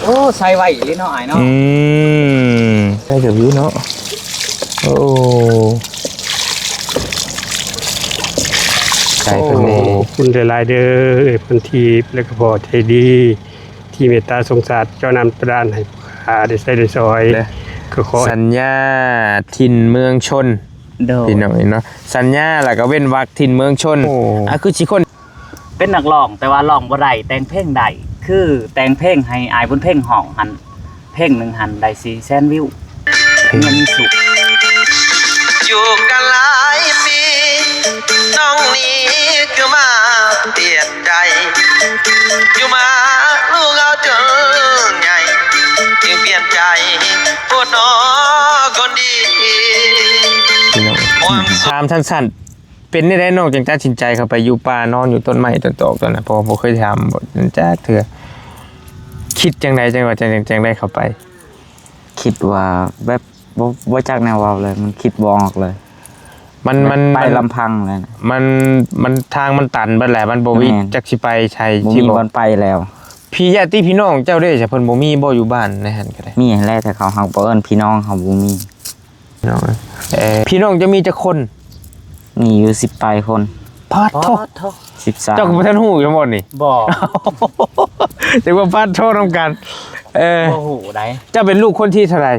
ໂອ້ ໃສ່ໄວອີ່ຫຼີເນາະອ້າຍເນາະ. ອືມ ໃສ່ເກືອບຢູ່ເນາະ. ໂອ້ ໃສ່ເພິ່ນນີ້ ໂອ້ ຂອບຄຸນຫຼາຍໆເດີ ເອື້ອຍພອນທິບ ແລະກໍພໍ່ໃຈດີ ທີ່ເມດຕາສົງສານ ເຈົ້ານ້ຳເຈົ້າດານໃຫ້ຂ້າໄດ້ໃຊ້ໄດ້ສອຍ. ແລະ ກໍຂໍສັນຍາຖິ່ນເມືອງຊົນ ໂດຍ ພີ່ນ້ອງເນາະ. ສັນຍາ ແລ້ວກໍເວັ້ນວັກ ຖິ່ນເມືອງຊົນ. ໂອ້ ອ່າ ຄືຊິຄົນ ເປັນນັກຮ້ອງ ແຕ່ວ່າຮ້ອງບໍ່ໄດ້ ແຕ່ງເພງໄດ້ ຄືແຕ່ງເພງໃຫ້ອ້າຍບຸນເພັງຮ້ອງຫັ້ນ ເພງໜຶ່ງຫັ້ນໄດ້ສີ່ແສນວິວ. ເພງ ເງິນສຸກ ຢູ່ກັນຫຼາຍປີ ນ້ອງນີ້ຄືມາປ່ຽນໃຈ ຢູ່ມາລູກເຮົາຈົນໃຫຍ່ ຈຶ່ງປ່ຽນໃຈໂພດໜໍຄົນດີ. ພີ່ນ້ອງ ຖາມສັ້ນໆ ເປັນແນວໃດນ້ອງຈຶ່ງຕັດສິນໃຈເຂົ້າໄປຢູ່ປ່າ ນອນຢູ່ຕົ້ນໄມ້ຕົ້ນຕອກຕອນນັ້ນ? ເພາະວ່າບໍ່ເຄີຍຖາມຈັກເທື່ອ. ຄິດຈັ່ງໃດຈັ່ງວ່າ ຈັ່ງ ຈັ່ງ ຈັ່ງໄດ້ເຂົ້າໄປ? ຄິດວ່າແບບ ບໍ່ ບໍ່ຈັກແນວເວົ້າເລີຍ ມັນຄິດບໍ່ອອກເລີຍ. ມັນ ມັນ ໄປ ມັນ ລຳພັງເລີຍນະ ມັນ ມັນ ທາງມັນຕັນເບິດແຫຼະ ມັນບໍ່ມີ ແມ່ນ ຈັກຊິໄປໃສ ບໍ່ມີບ່ອນໄປແລ້ວ. ພີ່ຍາດຕິພີ່ນ້ອງເຈົ້າເດ້ ເພິ່ນບໍ່ມີບໍ່ຢູ່ບ້ານໃນຫັ້ນກໍໄດ້? ມີຫັ້ນແຫຼະ ແຕ່ເຂົາຫາກບໍ່ເອີ້ນ ພີ່ນ້ອງເຮົາບໍ່ມີ. ພີ່ນ້ອງເອີຍ ເອີ ພີ່ນ້ອງເຈົ້າມີຈັກຄົນ? ມີຢູ່ສິບປາຍຄົນ. ປາດໂທ ປາດໂທ ສິບສາມ. ເຈົ້າກໍບໍ່ທັນຮູ້ຢູ່ບໍ່ນີ້? ບໍ່ ຈັ່ງວ່າປາດໂທນຳກັນ. ເອີ ບໍ່ຮູ້ໃດ. ເຈົ້າເປັນລູກຄົນທີເທົ່າໃດ?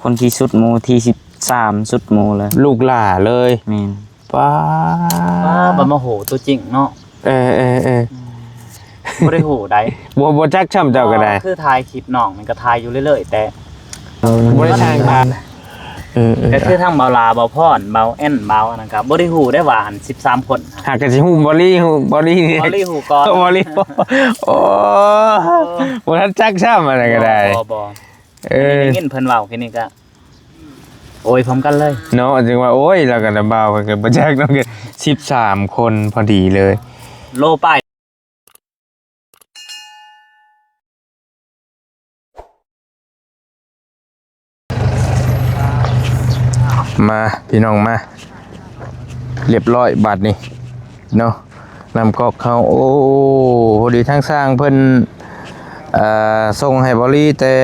ຄົນທີສຸດໝູ່ ທີສິບສາມສຸດໝູ່ເລີຍ. ລູກຫຼ້າເລີຍ. ແມ່ນ. ປາດ ປາດ ບັດມາຮູ້ໂຕຈິງເນາະ. ເອີ ເອີ ເອີ ອືມ ບໍ່ໄດ້ຮູ້ໃດ. ບໍ່ ບໍ່ຈັກຊ້ຳເຈົ້າກໍໄດ້. ອໍ ຄືຖ່າຍຄລິບນ້ອງນີ້ກໍຖ່າຍຢູ່ເລື້ອຍໆ ແຕ່ ເອີ ບໍ່ໄດ້ສ້າງພາບ. ເອີ ເອີ ກໍຄືທັງບ່າວຫຼ້າ ບ່າວພອນ ບ່າວແອນ ບ່າວອັນນັ້ນກໍບໍ່ໄດ້ຮູ້ໄດ້ວ່າອັນສິບສາມຄົນ. ຫາກະຊິຮູ້ບ່າວລີ ຮູ້ບ່າວລີນີ້ ບ່າວລີຮູ້ກ່ອນ ບ່າວລີ. ໂອ້ ເອີ ບໍ່ທັນຈັກຊ້ຳອັນນັ້ນກໍໄດ້. ບໍ່ ບໍ່ ບໍ່. ເອີ ອັນນີ້ໄດ້ຍິນເພິ່ນເວົ້າຄືນີ້ກະ ໂອ້ຍ ພ້ອມກັນເລີຍເນາະ. ຈຶ່ງວ່າ ໂອ້ຍ ລາວກັບບ່າວເພິ່ນກໍບໍ່ຈັກເນາະ ສິບສາມຄົນພໍດີເລີຍ ໂລປາຍ. ມາ ພີ່ນ້ອງມາ ລຽບຮ້ອຍບາດນີ້ເນາະ. ນ້ຳກອກເຮົາ ໂອ້ ພໍດີທາງຊ່າງເພິ່ນ ເອີ ສົ່ງໃຫ້ບ່າວລີແຕ່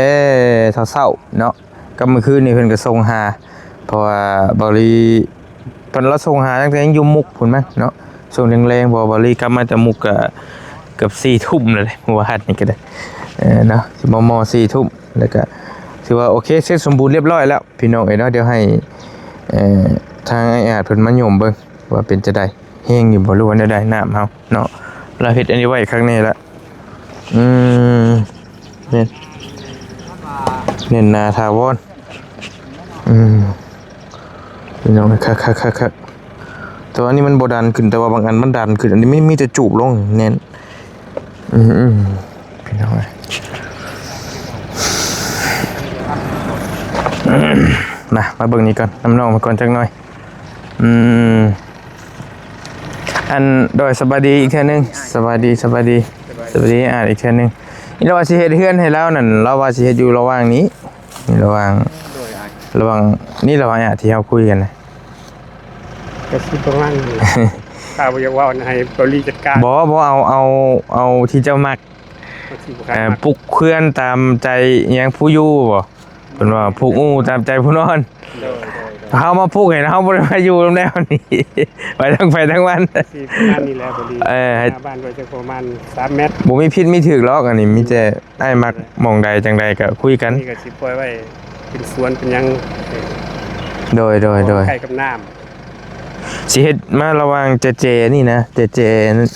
ເຊົ້າໆເນາະ ກັບມື້ຄືນນີ້ເພິ່ນກໍສົ່ງຫາ ເພາະວ່າບ່າວລີ ເພິ່ນລາວສົ່ງຫາຕັ້ງແຕ່ຍັງຢູ່ມຸກພຸ້ນແມ່ນເນາະ ຊ່ວງແລງໆ ເພາະວ່າບ່າວລີກັບມາແຕ່ມຸກກໍເກືອບສີ່ທຸ່ມແລ້ວເດ້ ມື້ວານນີ້ກໍໄດ້ ເອີ ເນາະ ຊິມໍ່ໆສີ່ທຸ່ມ ແລ້ວກໍຖືວ່າໂອເຄ ເສັດສົມບູນລຽບຮ້ອຍແລ້ວ ພີ່ນ້ອງເອີຍເນາະ. ດຽວໃຫ້ ເອີ ທາງອ້າຍອາດເພິ່ນມາໂຍມເບິ່ງວ່າເປັນຈັ່ງໃດ ແຮງຢູ່ບໍ່ ຫຼືວ່າແນວໃດ ນ້ຳເຮົາເນາະ. ລາວເຮັດອັນນີ້ໄວ້ຄັກແນ່ລະ. ອືມ ແໜ້ນ ແໜ້ນໜາຖາວອນ. ອືມ ພີ່ນ້ອງ ຄັກໆໆໆ. ແຕ່ວ່າອັນນີ້ມັນບໍ່ດັນຂຶ້ນ ແຕ່ວ່າບາງອັນມັນດັນຂຶ້ນ ອັນນີ້ມີ ມີແຕ່ຈູບລົງແໜ້ນ. ອືມໆ ພີ່ນ້ອງເອີຍ ມາ ມາເບິ່ງນີ້ກ່ອນ ນຳນ້ອງມາກ່ອນຈັກໜ່ອຍ. ອືມ ອັນ ໂດຍ ສະບາຍດີອີກເທື່ອໜຶ່ງ ສະບາຍດີ ສະບາຍດີ ສະບາຍດີ ອ່ານອີກເທື່ອໜຶ່ງ. ນີ້ລາວວ່າຊິເຮັດເຮືອນໃຫ້ລາວນັ້ນ ລາວວ່າຊິເຮັດຢູ່ລະຫວ່າງນີ້ ນີ້ລະຫວ່າງ ໂດຍ ອ່າ ລະຫວ່າງນີ້ ລະຫວ່າງ ອ່າ ທີ່ເຮົາຄຸຍກັນນະ ກໍຊິປະມານນີ້. ຖ້າບໍ່ຢາກເວົ້ານະ ໃຫ້ເກົາຫຼີຈັດການ. ບໍ່ ບໍ່ ເອົາ ເອົາ ເອົາທີ່ເຈົ້າມັກ ເອົາທີ່ຜູ້ຂາຍ ເອີ ມັກ ປຸກເຮືອນຕາມໃຈຫຍັງຜູ້ຢູ່ບໍ່? ເພິ່ນວ່າຜູກອູຕາມໃຈຜູ້ນອນ. ໂດຍ ໂດຍ ໂດຍ. ເຮົາມາຜູກໃຫ້ ເຮົາບໍ່ໄດ້ມາຢູ່ນຳແນວນີ້ ໄປທາງໃຜທາງມັນ. ຊິປະມານນີ້ແຫຼະ ພໍດີ ເອີ ໃຫ້ ໜ້າບ້ານໄວ້ຈັກປະມານສາມແມັດ. ບໍ່ມີຜິດມີຖືກຫຼອກ ອັນນີ້ມີແຕ່ອ້າຍມັກໝ່ອງໃດຈັ່ງໃດກໍຄຸຍກັນ. ນີ້ກໍຊິປ່ອຍໄວ້ເປັນສວນເປັນຫຍັງ. ໂດຍ ໂດຍ ໂດຍ. ໃກ້ກັບນ້ຳ ຊິເຮັດມາລະຫວ່າງແຈໆນີ້ນະ ແຈ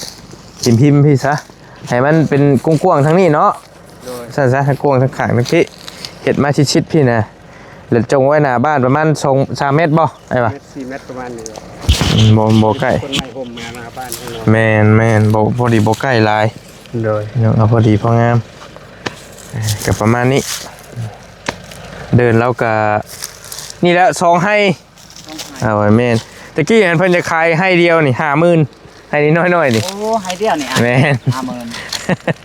ໆ ຊິພິມພີ້ຊະ. ໃຫ້ມັນເປັນກວ້າງໆທາງນີ້ເນາະ. ໂດຍ. ຊັ້ນຊະ ກວ້າງທາງຂ້າງທາງພີ້ ເຮັດມາຊິດໆພີ້ນະ ແລ້ວຈົ່ງໄວ້ໜ້າບ້ານປະມານສອງ ສາມແມັດບໍ່ ອ້າຍວ່າ? ແມັດ ສີ່ແມັດປະມານນີ້. ອືມ ບໍ່ ບໍ່ໃກ້ ຕົ້ນໄມ້ຮົ່ມມາໜ້າບ້ານຂ້າງນອກ. ແມ່ນໆ ບໍ່ ພໍດີບໍ່ໃກ້ຫຼາຍ. ໂດຍ. ເນາະ ເອົາພໍດີພໍງາມ ເອີ ກໍປະມານນີ້. ເດີ່ນລາວກໍ ນີ້ແຫຼະ ສອງໄຮ່. ເອົາ ແມ່ນ ຕະກີ້ຫັ້ນເພິ່ນຈະຂາຍໄຮ່ດຽວນີ້ຫ້າໝື່ນ ໄຮ່ນ້ອຍໆນີ້. ໂອ້ ໄຮ່ດຽວນີ້ ອ່ະ ແມ່ນ ຫ້າໝື່ນ.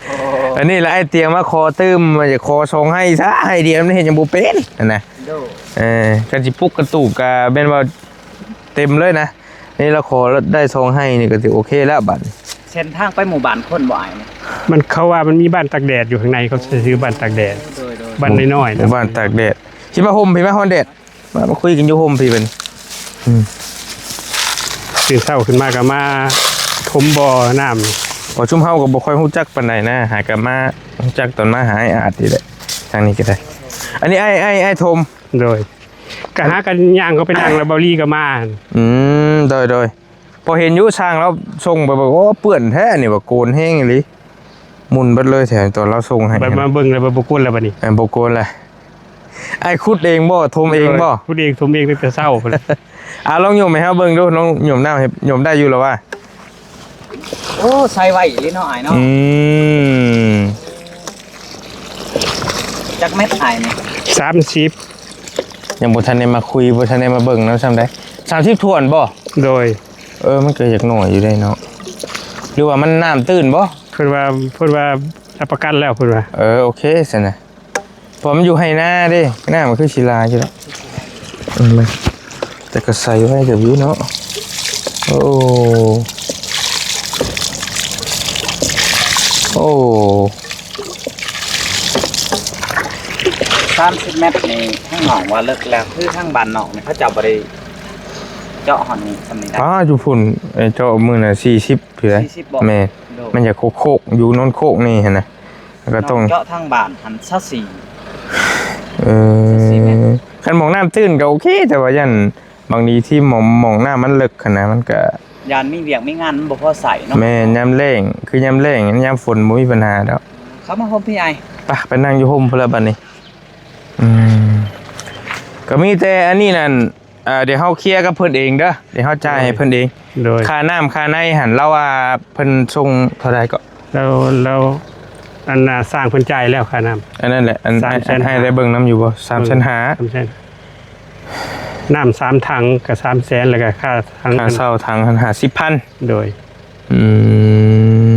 ໂອ້ ອັນນີ້ລະ ອ້າຍຕຽງມາຂໍຕື່ມ ວ່າຈະຂໍສອງໄຮ່ຊະ ໄຮ່ດຽວມັນເຮັດຫຍັງບໍ່ເປັນຫັ້ນນະ. ໂດຍ. ເອີ ຄັນຊິປຸກກະຕູບກະແມ່ນວ່າເຕັມເລີຍນະ. ນີ້ລາວຂໍໄດ້ສອງໄຮ່ນີ້ກໍຖືໂອເຄແລ້ວບັດນີ້. ເສັ້ນທາງໄປໝູ່ບ້ານຄົນບໍ່ອ້າຍນີ້? ມັນ ເຂົາວ່າມັນມີບ້ານຕາກແດດຢູ່ຂ້າງໃນ ເຂົາຊື່ບ້ານຕາກແດດ. ໂດຍໆ ບ້ານນ້ອຍໆ ໝູ່ບ້ານຕາກແດດ. ຊິມາຮົ່ມພີ້ ມາຮ້ອນແດດ ມາ ມາຄຸຍກັນຢູ່ຮົ່ມພີ້ບັດນີ້. ອືມ ຕື່ນເຊົ້າຂຶ້ນມາກໍມາຖົມບໍ່ນ້ຳ. ໂອ້ ຊຸມເຮົາກໍບໍ່ຄ່ອຍຮູ້ຈັກປານໃດນະ ຫາກໍມາຮູ້ຈັກຕອນມາຫາອ້າຍອາດນີ້ແຫຼະ ທາງນີ້ກໍໄດ້. ອັນນີ້ອ້າຍ ອ້າຍ ອ້າຍຖົມ. ໂດຍ ກໍຫາກັນຍ່າງເຂົ້າໄປນັ່ງ ແລ້ວເບົາລີກໍມາ. ອືມ ໂດຍໆ. ພໍເຫັນຢູ່ ຊ່າງລາວສົ່ງໄປ ບອກ ໂອ້ ເປື້ອນແທ້ນີ້ ວ່າໂກນແຮງອີ່ຫຼີ ໝຸ່ນເບິດເລີຍແທ້ ຕອນລາວສົ່ງໃຫ້. ບັດມາເບິ່ງແລ້ວ ບໍ່ ບໍ່ໂກນແລ້ວບັດນີ້. ເອີ ບໍ່ໂກນແລ້ວ. ອ້າຍຂຸດເອງບໍ່? ຖົມເອງບໍ່? ໂດຍ ຂຸດເອງ ຖົມເອງຕັ້ງແຕ່ເຊົ້າພຸ້ນ. ອ່າ ລອງຫຍຸມໃຫ້ເຮົາເບິ່ງດູ ລອງຫຍຸມນ້ຳໃຫ້ ຫຍຸມໄດ້ຢູ່ລະວະ? ໂອ້ ໃສ່ໄວອີ່ຫຼີເນາະອ້າຍເນາະ. ອືມ ຈັກແມັດອ້າຍນີ້? ສາມສິບ. ຍັງບໍ່ທັນໄດ້ມາຄຸຍ ບໍ່ທັນໄດ້ມາເບິ່ງນຳຊ້ຳໃດ. ສາມສິບຖ້ວນບໍ່? ໂດຍ. ເອີ ມັນກໍຢາກໜ້ອຍຢູ່ເດ້ເນາະ ຫຼືວ່າມັນນ້ຳຕື້ນບໍ່? ເພິ່ນວ່າ ເພິ່ນວ່າຮັບປະກັນແລ້ວເພິ່ນວ່າ. ເອີ ໂອເຄຊັ້ນນະ ເພາະມັນຢູ່ໄຮ່ນາເດ້ ນ້ຳມັນຄືຊິຫຼາຍຢູ່ດອກ. ເອີ ແຕ່ກໍໃສ່ໄວເຕີບຢູ່ເນາະ. ໂອ້ ໂອ້ ສາມສິບແມັດນີ້ ທາງນ້ອງວ່າເລິກແລ້ວ ຄືທາງບ້ານນອກນີ້ ເຂົາເຈົ້າບໍ່ໄດ້ເຈາະຮອດນີ້ສ່ຳນີ້ໄດ໋. ປ້າ ຢູ່ພຸ້ນ ເອີ ເຈາະມື້ນະສີ່ສິບ ເທື່ອ ສີ່ສິບບໍ່? ແມ່ນ. ໂດຍ ມັນຢາກໂຄກໆ ຢູ່ໂນນໂຄກນີ້ຫັ້ນນະ ແລ້ວກໍຕ້ອງເຈາະທາງບ້ານຫັ້ນຊາວສີ່. ເອີ ຊາວສີ່ແມັດ. ຄັນໝ່ອງນ້ຳຕື້ນກໍໂອເຄ ແຕ່ວ່າຢ້ານ ບາງທີທີ່ໝ່ອງ ໝ່ອງນ້ຳມັນເລິກຫັ້ນນະ ມັນກະ ຢ້ານມີວຽກມີງານມັນບໍ່ພໍໃຊ້ເນາະ. ແມ່ນ ຍາມແລ້ງ ຄືຍາມແລ້ງ ຍາມຝົນບໍ່ມີບັນຫາດອກ. ເຂົ້າມາຮົ່ມພີ້ອ້າຍ. ໄປ ໄປນັ່ງຢູ່ຮົ່ມພຸ້ນລະບັດນີ້. ອືມ ກໍມີແຕ່ອັນນີ້ນັ້ນ ເອີ ດຽວເຮົາເຄຍກັບເພິ່ນເອງເດີ ດຽວເຮົາຈ່າຍໃຫ້ເພິ່ນເອງ. ໂດຍ ຄ່ານ້ຳຄ່າໃນຫັ້ນ ລາວວ່າເພິ່ນສົ່ງເທົ່າໃດເກາະ? ແລ້ວ ແລ້ວ ອັນນ່າ ຊ່າງເພິ່ນຈ່າຍແລ້ວຄ່ານ້ຳ. ອັນນັ້ນແຫຼະ ອັນ ສາມແສນຫ້າ ອ້າຍໄດ້ເບິ່ງນຳຢູ່ບໍ່? ສາມແສນຫ້າ ສາມແສນ. ນ້ຳສາມຖັງກໍສາມແສນ ແລ້ວກໍຄ່າຖັງ ຄ່າເຊົ່າຖັງຫັ້ນຫ້າສິບພັນ. ໂດຍ. ອືມ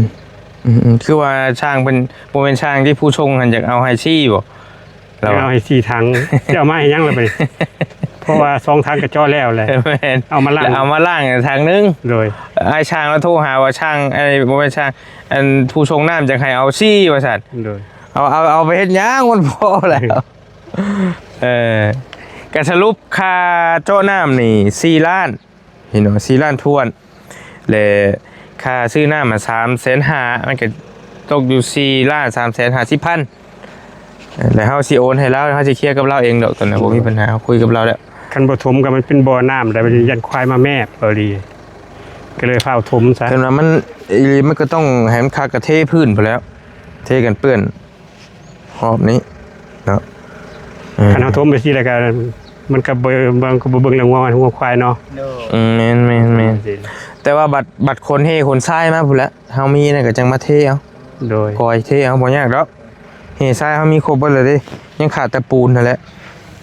ອືມໆ ຄືວ່າຊ່າງເພິ່ນ ບໍ່ແມ່ນຊ່າງທີ່ຜູ້ສົ່ງຫັ້ນຢາກເອົາໄຮ່ສີ່ບໍ່? ລາວວ່າເອົາໄຮ່ສີ່ຖັງ ຈະເອົາມາເຮັດຫຍັງລະບັດນີ້? ເພາະວ່າສອງຖັງກໍເຈາະແລ້ວແຫຼະ. ແມ່ນ ເອົາມາລ້າງ ເອົາມາລ້າງຖັງໜຶ່ງ. ໂດຍ. ອ້າຍຊ່າງລາວໂທຫາວ່າຊ່າງ ເອີ ບໍ່ແມ່ນຊ່າງ ອັນຜູ້ສົ່ງນ້ຳຢາກໃຫ້ເອົາສີ່ວ່າຊັ້ນ. ໂດຍ. ເອົາ ເອົາ ເອົາໄປເຮັດຫຍັງ ມັນພໍແລ້ວ. ເອີ ກະສະຫຼຸບຄ່າເຈາະນ້ຳນີ້ສີ່ລ້ານ ເຫັນບໍ່ ສີ່ລ້ານຖ້ວນ ແລະ ຄ່າຊື້ນ້ຳມາສາມແສນຫ້າ ມັນກໍຕົກຢູ່ສີ່ລ້ານສາມແສນຫ້າສິບພັນ. ແລ້ວເຮົາຊິໂອນໃຫ້ລາວ ເຮົາຊິເຄຍກັບລາວເອງດອກ ຕອນນັ້ນບໍ່ມີບັນຫາ ເຮົາຄຸຍກັບລາວແລ້ວ. ຄັນບໍ່ຖົມກໍມັນເປັນບໍ່ນ້ຳໄດ໋ ມັນຢ້ານຄວາຍມາແມບເອົາດີ ກໍເລີຍຟ້າວຖົມຊະ. ຄັນວ່າມັນອີ່ຫຼີ ມັນກໍຕ້ອງໃຫ້ມັນຄັກ ກໍເທພື້ນພຸ້ນແຫຼ້ວ ເທກັນເປື້ອນ ຮອບນີ້ເນາະ. ເອີ ຄັນເຮົາຖົມໄປຊີ້ແລ້ວກໍ ມັນກໍບໍ່ ມັນກໍບໍ່ເບິ່ງແລ້ວງົວ ງົວຄວາຍເນາະ. ໂດຍ. ອືມ ແມ່ນໆໆ. ແຕ່ວ່າບັດ ບັດຂົນເຮ່ຂົນຊາຍມາພຸ້ນແຫຼະ ເຮົາມີນັ້ນກໍຈັ່ງມາເທເອົາ. ໂດຍ. ກອຍເທເອົາ ບໍ່ຍາກດອກ ເຮ່ຊາຍເຮົາມີຄົບເບິດແລ້ວເດ້ ຍັງຂາດແຕ່ປູນຫັ້ນແຫຼະ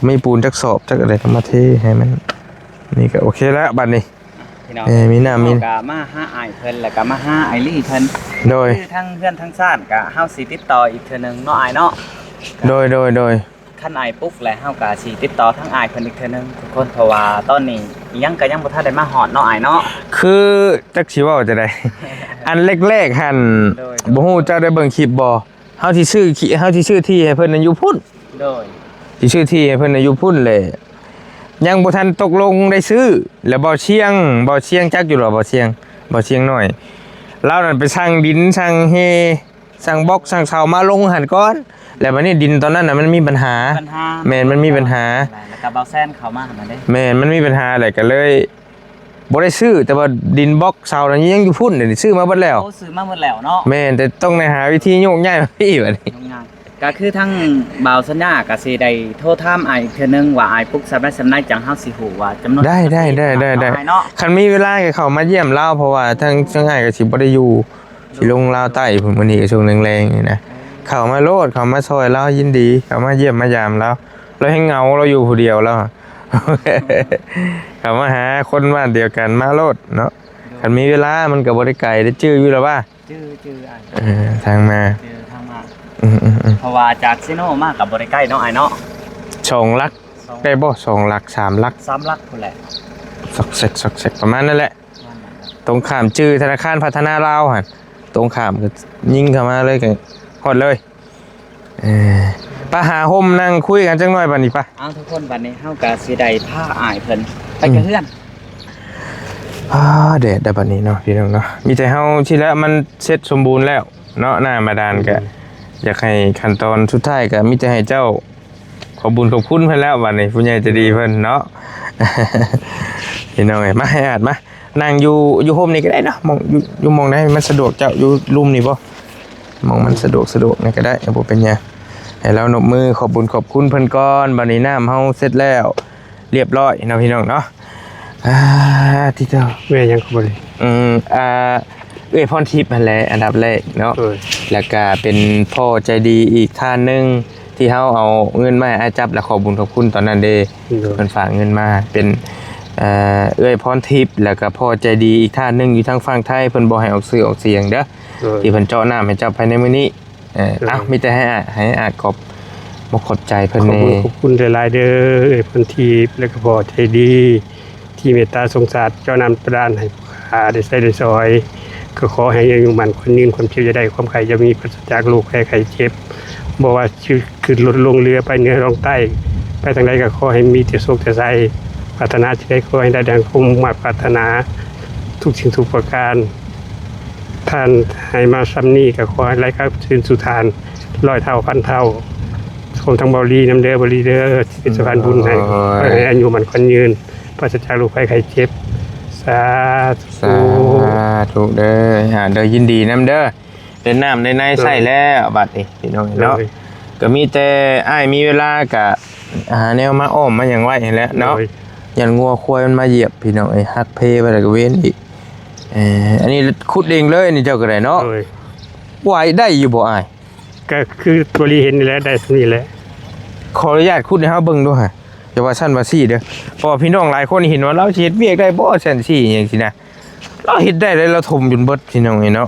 ມີປູນຈັກສອບຈັກອັນໃດກໍມາເທໃຫ້ມັນ ນີ້ກໍໂອເຄແລ້ວບັດນີ້. ພີ່ນ້ອງ ເອີ ມີນ້ຳມີ ເຮົາກໍມາຫາອ້າຍເພິ່ນ ແລ້ວກໍມາຫາອ້າຍລີເພິ່ນ. ໂດຍ. ຄືທາງເຮືອນທາງຊານກໍເຮົາຊິຕິດຕໍ່ອີກເທື່ອໜຶ່ງເນາະອ້າຍເນາະ. ໂດຍໆໆ. ຄັນອ້າຍປຸກແລ້ວ ເຮົາກໍຊິຕິດຕໍ່ທາງອ້າຍເພິ່ນອີກເທື່ອໜຶ່ງທຸກຄົນ ເພາະວ່າຕອນນີ້ອີ່ຫຍັງກໍຍັງບໍ່ທັນໄດ້ມາຮອດເນາະອ້າຍເນາະ. ຄືຈັກຊິເວົ້າຈັ່ງໃດ ອັນແລກໆຫັ້ນ ໂດຍໆ ບໍ່ຮູ້ເຈົ້າໄດ້ເບິ່ງຄລິບບໍ່? ເຮົາຊິຊື້ ເຮົາຊິຊື້ທີ່ໃຫ້ເພິ່ນນັ້ນຢູ່ພຸ້ນ. ໂດຍ. ຊິຊື້ທີ່ໃຫ້ເພິ່ນນັ້ນຢູ່ພຸ້ນແຫຼະ ຍັງບໍ່ທັນຕົກລົງໄດ້ຊື້ ແລ້ວເບົາຊຽງ ເບົາຊຽງຈັກຢູ່ບໍ່ ເບົາຊຽງ ເບົາຊຽງນ້ອຍ ລາວນັ້ນໄປສັ່ງດິນ ສັ່ງເຮ່ ສັ່ງບລັອກ ສັ່ງເສົາມາລົງຫັ້ນກ່ອນ ແລ້ວບັດນີ້ດິນຕອນນັ້ນນະມັນມີບັນຫາ. ບັນຫາ. ແມ່ນ ມັນມີບັນຫາ ແລ້ວກໍເບົາແຊນເຂົ້າມາຫັ້ນນະເດ້. ແມ່ນ ມັນມີບັນຫາ ແລ້ວກໍເລີຍ ບໍ່ໄດ້ຊື້ ແຕ່ວ່າດິນບລັອກເສົານັ້ນຍັງຢູ່ພຸ້ນ ດຽວນີ້ຊື້ມາເບິດແລ້ວ. ໂອ້ ຊື້ມາເບິດແລ້ວເນາະ. ແມ່ນ ແຕ່ຕ້ອງໄດ້ຫາວິທີໂຍກຍ້າຍມາພີ້ບັດນີ້. ໂຍກຍ້າຍ ກໍຄືທາງບ່າວສັນຍາກໍຊິໄດ້ໂທຖາມອ້າຍອີກເທື່ອໜຶ່ງວ່າ ອ້າຍປຸກສ່ຳໃດສ່ຳໃດ ຈັ່ງເຮົາຊິຮູ້ວ່າຈຳນວນ. ໄດ້ໆໆໆ. ເນາະ ຄັນມີເວລາກໍເຂົ້າມາຢ້ຽມລາວ ເພາະວ່າທາງ ທາງອ້າຍກໍຊິບໍ່ໄດ້ຢູ່ ຊິລົງລາວໃຕ້ພຸ້ນ ມື້ນີ້ກໍຊ່ວງແລງໆນີ້ນະ. ເຂົ້າມາໂລດ ເຂົ້າມາຊ່ອຍລາວ ຍິນດີເຂົ້າມາຢ້ຽມມາຢາມລາວ. ລາວແຮ່ງເຫງົາ ລາວຢູ່ຜູ້ດຽວລາວ ເຂົ້າມາຫາຄົນບ້ານດຽວກັນມາໂລດເນາະ. ໂດຍ. ຄັນມີເວລາມັນກໍບໍ່ໄດ້ໄກເດ້ ຈື່ຢູ່ລະວ່າ? ຈື່ ຈື່ອ້າຍ. ເອີ ທາງມາ ຈື່ທາງມາ. ອືມໆໆ. ເພາະວ່າຈາກເຊໂນມາກໍບໍ່ໄດ້ໄກເນາະອ້າຍເນາະ. ສອງຫຼັກ ສອງ ໄດ້ບໍ່? ສອງຫຼັກ ສາມຫຼັກ ສາມຫຼັກພຸ້ນແຫຼະ. ຊອກແຊກ ຊອກແຊກ ປະມານນັ້ນແຫຼະ. ປະມານນັ້ນແຫຼະ. ຕົງຂ້າມຈື່ທະນາຄານພັດທະນາລາວຫັ້ນ. ຕົງຂ້າມກໍຍິງເຂົ້າມາເລີຍ ກໍຮອດເລີຍ. ເອີ ໄປຫາຮົ່ມນັ່ງຄຸຍກັນຈັກໜ່ອຍບາດນີ້ ໄປ. ເອົາ ທຸກຄົນ ບາດນີ້ເຮົາກໍຊິໄດ້ພາອ້າຍເພິ່ນໄປ ອືມ ກັບເຮືອນ. ອາ ແດດໄດ໋ບາດນີ້ເນາະ ພີ່ນ້ອງເນາະ. ມີແຕ່ເຮົາຊິແຫຼະ ມັນເສັດສົມບູນແລ້ວເນາະ ນ້ຳບາດານ. ອືມ ກໍຢາກໃຫ້ຂັ້ນຕອນສຸດທ້າຍ ກໍມີແຕ່ໃຫ້ເຈົ້າ ຂອບບຸນຂອບຄຸນເພິ່ນແລ້ວ ບາດນີ້ ຜູ້ໃຫຍ່ໃຈດີເພິ່ນເນາະ. ພີ່ນ້ອງເອີຍ ມາ ໃຫ້ອາດມາ ນັ່ງຢູ່ ຢູ່ຮົ່ມນີ້ກໍໄດ້ເນາະ ໝ່ອງ ຢູ່ ຢູ່ໝ່ອງໃດມັນສະດວກເຈົ້າ ຢູ່ລຸ່ມນີ້ບໍ່ ໝ່ອງມັນສະດວກ ສະດວກນີ້ກໍໄດ້ ບໍ່ເປັນຫຍັງ. ໃຫ້ລາວນົບມືຂອບບຸນຂອບຄຸນເພິ່ນກ່ອນ. ບາດນີ້ນ້ຳເຮົາເສັດແລ້ວ ລຽບຮ້ອຍເນາະ ພີ່ນ້ອງເນາະ. ອາ ຕິເຈົ້າ ແມ່ນຫຍັງກໍບໍ່ໄດ້ ອືມ ອ່າ ເອື້ອຍພອນທິບຫັ້ນແຫຼະ ອັນດັບແລກເນາະ. ໂດຍ ແລ້ວກະເປັນພໍ່ໃຈດີອີກທ່ານໜຶ່ງ ທີ່ເຮົາເອົາເງິນມາໃຫ້ອ້າຍຈັບ ແລ້ວຂອບບຸນຂອບຄຸນຕອນນັ້ນເດ້. ໂດຍ ເພິ່ນຝາກເງິນມາ ເປັນ ເອີ ເອື້ອຍພອນທິບ ແລ້ວກະພໍ່ໃຈດີອີກທ່ານໜຶ່ງຢູ່ທາງຝັ່ງໄທ ເພິ່ນບໍ່ໃຫ້ອອກຊື່ອອກສຽງເດີ ໂດຍ ທີ່ເພິ່ນເຈາະນ້ຳໃຫ້ເຈົ້າພາຍໃນມື້ນີ້. ເອີ ໂດຍ ເອົາ ມີແຕ່ໃຫ້ ໃຫ້ອາດຂອບ ຂອບໃຈເພິ່ນແດ່. ຂອບຄຸນ ຂອບຄຸນຫຼາຍໆເດີ ເອື້ອຍພອນທິບ ແລ້ວກໍພໍ່ໃຈດີ ທີ່ເມດຕາສົງສານ ເຈາະນ້ຳບາດານໃຫ້ຂ້າໄດ້ໃຊ້ໄດ້ສອຍ. ກໍຂໍໃຫ້ອາຍຸໝັ້ນຂວັນຍືນ ຄວາມເຈັບຢ່າໄດ້ ຄວາມໄຂ້ຢ່າມີ ປາສະຈາກໂລກໄພໄຂ້ເຈັບ. ບໍ່ວ່າຊິຂຶ້ນລົດລົງເຮືອ ໄປເໜືອລ່ອງໃຕ້ ໄປທາງໃດກໍຂໍໃຫ້ມີແຕ່ໂຊກແຕ່ໄຊ. ປາດຖະໜາສິ່ງໃດຂໍໃຫ້ໄດ້ດັ່ງຄວາມມຸ່ງມາດປາດຖະໜາ ທຸກສິ່ງທຸກປະການ. ທ່ານໃຫ້ມາສ່ຳນີ້ກໍຂໍໃຫ້ໄຫຼກັບຄືນສູ່ທ່ານຮ້ອຍເທົ່າພັນເທົ່າ. ຮວມທັງເບົາຫຼີນຳເດີ ເບົາຫຼີເດີ ທີ່ເປັນສະພານບຸນໃຫ້ ໂອ້ຍ ຂໍໃຫ້ອາຍຸໝັ້ນຂວັນຍືນ ປາສະຈາກໂລກໄພໄຂ້ເຈັບ. ສາທຸ ສາທຸເດີ ຫາເດີ ຍິນດີນຳເດີ ໄດ້ນ້ຳໄດ້ໃນໃຊ້ແລ້ວບາດນີ້ ພີ່ນ້ອງເນາະ. ໂດຍ ກໍມີແຕ່ອ້າຍມີເວລາກະຫາແນວມາອ້ອມມາຫຍັງໄວ້ຫັ້ນແຫຼະເນາະ. ໂດຍ ຢ້ານງົວຄວາຍມັນມາຢຽບ ພີ່ນ້ອງເອີຍ ຫັກເພໄປແລ້ວກໍເວນອີກ. ເອີ ອັນນີ້ຂຸດເອງເລີຍນີ້ ເຈົ້າກໍໄດ້ເນາະ. ໂດຍ ໄຫວໄດ້ຢູ່ບໍ່ອ້າຍ? ກໍຄືຕົວລີເຫັນນີ້ແຫຼະ ໄດ້ສ່ຳນີ້ແຫຼະ. ຂໍອະນຸຍາດຂຸດໃຫ້ເຮົາເບິ່ງດູຫະ ຢ່າວ່າຊັ້ນວ່າຊີ້ເດີ ເພາະວ່າພີ່ນ້ອງຫຼາຍຄົນເຫັນວ່າລາວຊິເຮັດວຽກໄດ້ບໍ່ ຊັ້ນຊີ້ຫຍັງຊີ້ນະ. ລາວເຮັດໄດ້ເລີຍ ລາວຖົມຈົນເບິດ ພີ່ນ້ອງເອີຍເນາະ.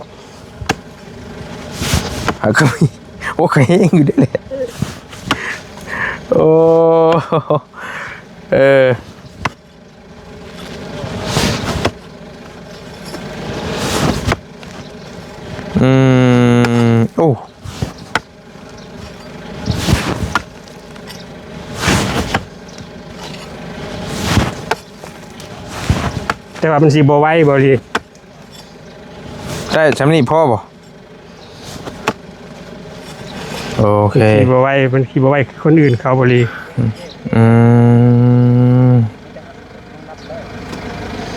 ຫາກໍມີ ໂອ້ ກໍແຮງຢູ່ເດ້ແຫຼະ. ໂອ້ ເອີ ອືມ ໂອ້ ແຕ່ວ່າມັນຊິບໍ່ໄວບໍ່ລີ? ໄດ້ສ່ຳນີ້ພໍບໍ່? ໂອເຄ ມັນຊິບໍ່ໄວ ມັນຊິບໍ່ໄວຄືຄົນອື່ນເຂົາບໍ່ລີ. ອືມ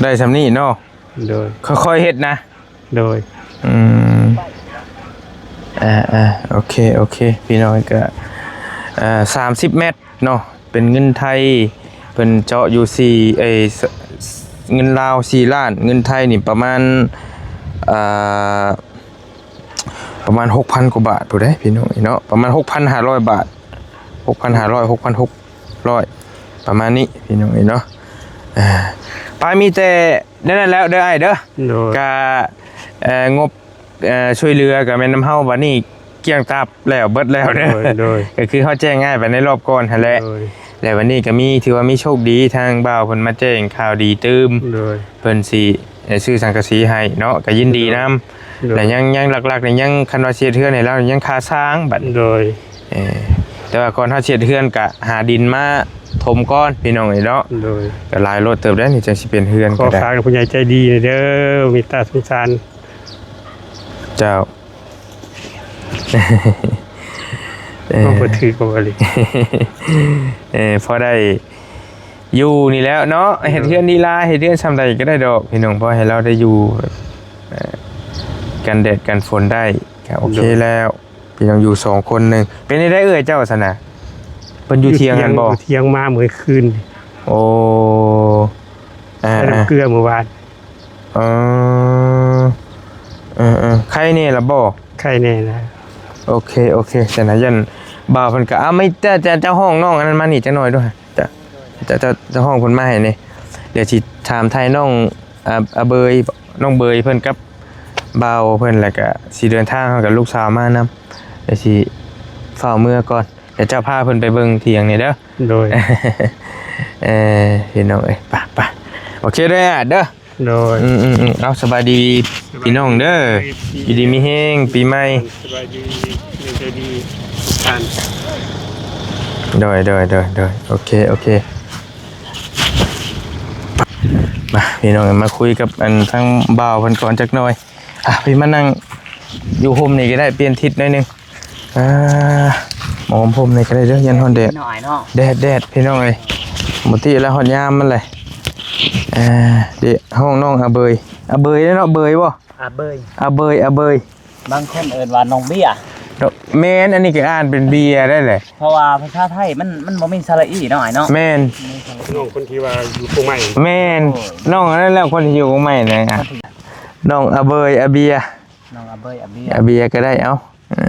ໄດ້ສ່ຳນີ້ເນາະ. ໂດຍ ຄ່ອຍໆເຮັດນະ. ໂດຍ ອືມ ອ່າໆ ໂອເຄ ໂອເຄ ພີ່ນ້ອງ ກໍ ອ່າ ສາມສິບແມັດເນາະ ເປັນເງິນໄທ ເພິ່ນເຈາະຢູ່ສີ່ ເອີຍ ເງິນລາວສີ່ລ້ານ ເງິນໄທນີ້ປະມານ ອ່າ ປະມານຫົກພັນກວ່າບາດພຸ້ນເດ້ ພີ່ນ້ອງເນາະ ປະມານຫົກພັນຫ້າຮ້ອຍບາດ ຫົກພັນຫ້າຮ້ອຍ ຫົກພັນຫົກຮ້ອຍ ປະມານນີ້ ພີ່ນ້ອງເນາະ. ອ່າ ປາຍ ມີແຕ່ແນວນັ້ນແລ້ວເດີອ້າຍເດີ. ໂດຍ ກະ ເອີ ງົບ ເອີ ຊ່ວຍເຫຼືອກະແມ່ນນຳເຮົາ ບັດນີ້ກ້ຽງຕັບແລ້ວ ເບິດແລ້ວເດີ. ໂດຍ ໂດຍ ກະຄືເຮົາແຈ້ງອ້າຍໄປໃນລອບກ່ອນຫັ້ນແຫຼະ. ໂດຍ ແລ້ວບັດນີ້ກະມີ ຖືວ່າມີໂຊກດີ ທາງບ່າວເພິ່ນມາແຈ້ງຂ່າວດີຕື່ມ. ໂດຍ ເພິ່ນຊິ ເອີ ຊື້ສັງກະສີໃຫ້ເນາະ ກໍຍິນດີນຳ. ໂດຍ ແລະ ຍັງ ຍັງຫຼັກໆນີ້ ຍັງ ຄັນວ່າຊິເຮັດເຮືອນໃຫ້ລາວ ຍັງຄາຊ້າງບັດ. ໂດຍ ເອີ ແຕ່ວ່າກ່ອນເຮົາຊິເຮັດເຮືອນ ກະຫາດິນມາຖົມກ່ອນ ພີ່ນ້ອງເອີຍເນາະ. ໂດຍ ກໍຫຼາຍໂລດເຕີບແລ້ວນີ້ ຈັ່ງຊິເປັນເຮືອນ. ຂໍຝາກຜູ້ໃຫຍ່ໃຈດີແດ່ເດີ ເມດຕາສົງສານ. ເຈົ້າ ເອີ ເວົ້າບໍ່ຖືກ ເວົ້າບໍ່ຖືກ ເອີ ພໍໄດ້ ຢູ່ນີ້ແຫຼະເນາະ ເຮັດເຮືອນນີ້ລະ ເຮັດເຮືອນຊ່ຳໃດກໍໄດ້ດອກ ພີ່ນ້ອງ ພໍໃຫ້ລາວໄດ້ຢູ່ ເອີ ກັນແດດກັນຝົນໄດ້ ກໍໂອເຄແລ້ວ. ໂດຍ ພີ່ນ້ອງຢູ່ສອງຄົນໜຶ່ງ ເປັນຈັ່ງໃດເອື້ອຍເຈົ້າຊັ້ນນະ ເພິ່ນຢູ່ຖຽງຫັ້ນບໍ່? ຢູ່ຖຽງ ມາມື້ຄືນ. ໂອ້ ໃສ່ນ້ຳເກືອມື້ວານ. ອໍ ເອີໆ ໄຄແນ່ລະບໍ່? ໄຄແນ່ລະ. ໂອເຄ ໂອເຄ ຊັ້ນນະ ຢ້ານບ່າວເພິ່ນກະ ເອົາ ມີແຕ່ ເຈົ້າ ເຈົ້າຮ້ອງນ້ອງອັນນັ້ນມານີ້ຈັກໜ່ອຍດູ ເຈົ້າ ເຈົ້າ ເຈົ້າ ເຈົ້າຮ້ອງເພິ່ນມາໃຫ້ແດ່. ດຽວຊິຖາມໄຖ່ນ້ອງ ອາ ອາເບີຍ ນ້ອງເບີຍເພິ່ນກັບບ່າວເພິ່ນ ແລ້ວກະຊິເດີນທາງ ເຮົາກັບລູກສາວມານຳ. ດຽວຊິຟ້າວເມືອກ່ອນ ດຽວເຈົ້າພາເພິ່ນໄປເບິ່ງຖຽງນີ້ເດີ. ໂດຍ ເອີ ພີ່ນ້ອງເອີຍ ໄປ ໄປ ໂອເຄເດີ ເດີ. ໂດຍ ອືມໆໆ ເອົາ ສະບາຍດີພີ່ນ້ອງເດີ ຢູ່ດີມີແຮງ ປີໃໝ່ ສະບາຍດີ ດີໃຈດີທຸກທ່ານ ໂດຍໆໆ ໂອເຄ ໂອເຄ ມາ ພີ່ນ້ອງ ມາຄຸຍກັບອັນທາງບ່າວເພິ່ນກ່ອນຈັກໜ່ອຍ ອ່ະ ພີ່ມານັ່ງຢູ່ຮົ່ມນີ້ກໍໄດ້ ປ່ຽນທິດໜ້ອຍໜຶ່ງ ອ່າ ໝໍ່ຫົ່ມນີ້ກໍໄດ້ເດີ ຢ້ານຮ້ອນແດດ ໜ້ອຍເນາະ ແດດ ແດດ ພີ່ນ້ອງເອີຍ ບໍ່ຕິແລ້ວ ຮອດຍາມມັນແຫຼະ ອ່າ ເດະ ຫ້ອງນ້ອງອາເບີຍ ອາເບີຍເນາະ ເບີຍບໍ່ ອາເບີຍ ອາເບີຍ ອາເບີຍ ບາງຄົນເອີ້ນວ່ານ້ອງເບຍ ແມ່ນ ອັນນີ້ກໍອ່ານເປັນເບຍໄດ້ແຫຼະ ເພາະວ່າພາສາໄທມັນ ມັນບໍ່ມີສະຫຼະອີເນາະ ອ້າຍເນາະ ແມ່ນ ນ້ອງຄົນທີ່ວ່າຢູ່ກົງໄມ້ ແມ່ນ ນ້ອງອັນນັ້ນແຫຼະ ຄົນທີ່ຢູ່ກົງໄມ້ນະ ນ້ອງອາເບີຍ ອາເບຍ ນ້ອງອາເບີຍ ອາເບຍ ອາເບຍກໍໄດ້ ເອົ້າ ເອີ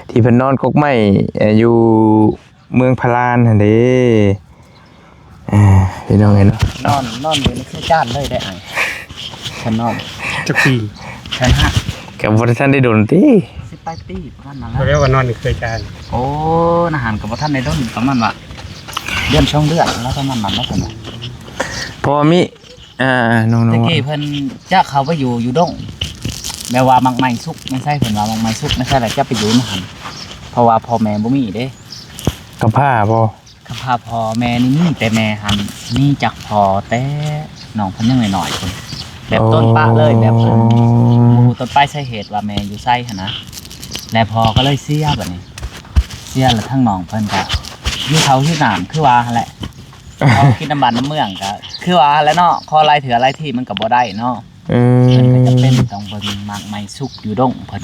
ທີ່ເພິ່ນນອນກົກໄມ້ ເອີ ຢູ່ເມືອງພະລານຫັ້ນເດ້ ເອີ ພີ່ນ້ອງເອີຍເນາະ ນອນ ນອນຢູ່ໃນຄືຈານເລີຍເດ້ ອ້າຍ ເພິ່ນນອນ ຈັກປີ ເພິ່ນຫາ ກໍບໍ່ໄດ້ທັນໄດ້ດົນຕິ ສິບປາຍປີປະມານນັ້ນແຫຼະ ແລ້ວກໍນອນຢູ່ຄືຈານ ໂອ້ ນະຫັ້ນກໍບໍ່ທັນໄດ້ດົນ ປະມານວ່າເດືອນສອງເດືອນແລ້ວ ປະມານນັ້ນແຫຼະ ເພິ່ນ ພໍມີ ອ່າ ນ້ອງໆ ແຕ່ກີ້ເພິ່ນຈະເຂົ້າໄປຢູ່ ຢູ່ດົງ ແບບວ່າໝາກໄມ້ສຸກໃນໄຊ ເພິ່ນວ່າໝາກໄມ້ສຸກໃນໄຊ ແລ້ວຈະໄປຢູ່ນຳຫັ້ນ ເພາະວ່າພໍ່ແມ່ບໍ່ມີເດ້ ກຳພ້າບໍ່ ກຳພ້າພໍ່ແມ່ນີ້ມີ ແຕ່ແມ່ຫັ້ນມີຈາກພໍ່ແຕ່ນ້ອງເພິ່ນຍັງນ້ອຍໆພຸ້ນ ແບບຕົ້ນປະເລີຍ ແບບເພິ່ນບໍ່ຮູ້ຕົ້ນປາຍສາເຫດວ່າແມ່ຢູ່ໃສຫັ້ນນະ ແລະພໍ່ກໍເລີຍເສຍ ບາດນີ້ເສຍ ແລ້ວທາງນ້ອງເພິ່ນກໍຢູ່ເຖົ້າຢູ່ໜານ ຄືວ່າຫັ້ນແຫຼະ ເຮົາກິນນຳບ້ານນຳເມືອງກໍຄືວ່າຫັ້ນແຫຼະເນາະ ຂໍຫຼາຍເທື່ອຫຼາຍທີມັນກໍບໍ່ໄດ້ເນາະ ອືມ ເພິ່ນກໍຈຳເປັນຕ້ອງເບິ່ງໝາກໄມ້ສຸກຢູ່ດົງເພິ່ນ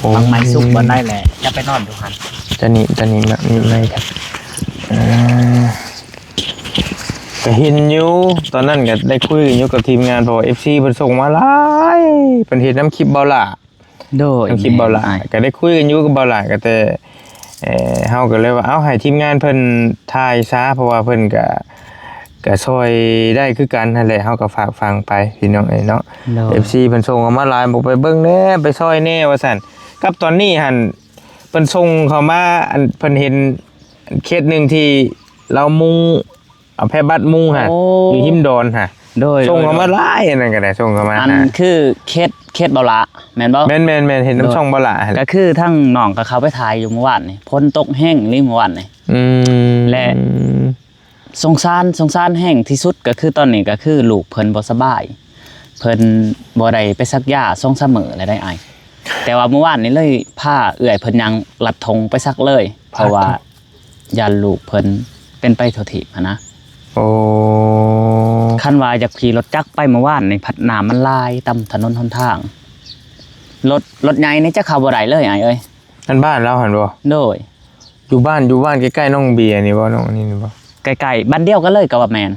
ໂອ້ ໝາກໄມ້ສຸກບ່ອນໃດແຫຼະ ຈະໄປນອນຢູ່ຫັ້ນ ຕອນນີ້ ຕອນນີ້ໝາກນີ້ໄມ້ ເອີ ກໍເຫັນຢູ່ ຕອນນັ້ນກໍໄດ້ຄຸຍກັນຢູ່ກັບທີມງານ ເພາະວ່າເອັຟຊີເພິ່ນສົ່ງມາຫຼາຍ ເພິ່ນເຫັນນຳຄລິບບ່າວຫຼ້າ ໂດຍ ຄລິບບ່າວຫຼ້າ ແມ່ນ ກໍໄດ້ຄຸຍກັນຢູ່ກັບບ່າວຫຼ້າ ກໍແຕ່ ເອີ ເຮົາກໍເລີຍວ່າ ເອົາ ໃຫ້ທີມງານເພິ່ນຖ່າຍຊະ ເພາະວ່າເພິ່ນກໍ ກໍຊ່ອຍໄດ້ຄືກັນຫັ້ນແຫຼະ ເຮົາກໍຝາກຝັງໄປ ພີ່ນ້ອງເອີຍເນາະ ໂດຍ ເອັຟຊີເພິ່ນສົ່ງເຂົ້າມາຫຼາຍ ບອກໄປເບິ່ງແດ່ ໄປຊ່ອຍແດ່ວ່າຊັ້ນ ກັບຕອນນີ້ຫັ້ນ ເພິ່ນສົ່ງເຂົ້າມາ ອັນ ເພິ່ນເຫັນເຂດໜຶ່ງທີ່ລາວມຸງ ເອົາແຜ່ບັດມຸງຫະ ໂອ້ ຢູ່ຮິມດອນຫະ ໂດຍ ສົ່ງເຂົ້າມາຫຼາຍ ອັນນັ້ນກໍໄດ້ ສົ່ງເຂົ້າມາ ອັນ ຫາ ຄືເຂດ ເຂດບ່າວຫຼ້າແມ່ນບໍ່ ແມ່ນໆໆ ເຫັນນຳ ໂດຍ ຊ່ອງບ່າວຫຼ້າຫັ້ນແຫຼະ ກໍຄືທາງນ້ອງກໍເຂົ້າໄປຖ່າຍຢູ່ມື້ວານນີ້ ຝົນຕົກແຮງອີ່ຫຼີມື້ວານນີ້ ອືມ ແລະ ສົງສານ ສົງສານແຮງທີ່ສຸດກໍຄືຕອນນີ້ກໍຄືລູກເພິ່ນບໍ່ສະບາຍ ເພິ່ນບໍ່ໄດ້ໄປສັກຢາສອງສາມມື້ແລ້ວໄດ໋ອ້າຍ ແຕ່ວ່າມື້ວານນີ້ເລີຍພາເອື້ອຍເພິ່ນຍ່າງລັດທົ່ງໄປສັກເລີຍ ເພາະວ່າ ຢ້ານລູກເພິ່ນເປັນໄປທົ່ວທີບຫັ້ນນະ ໂອ້ ຄັນວ່າຢາກຂີ່ລົດຈັກໄປມື້ວານນີ້ ພັດນ້ຳມັນຫຼາຍຕາມຖະໜົນຫົນທາງ ລົດ ລົດໃຫຍ່ນີ້ຈະເຂົ້າບໍ່ໄດ້ເລີຍອ້າຍເອີຍ ອັນບ້ານລາວຫັ້ນບໍ່ ໂດຍ ຢູ່ບ້ານ ຢູ່ບ້ານໃກ້ໆນ້ອງເບຍນີ້ບໍ່ ນ້ອງອັນນີ້ນີ້ບໍ່ ໃກ້ໆ ບ້ານດຽວກັນເລີຍກໍວ່າແມ່ນ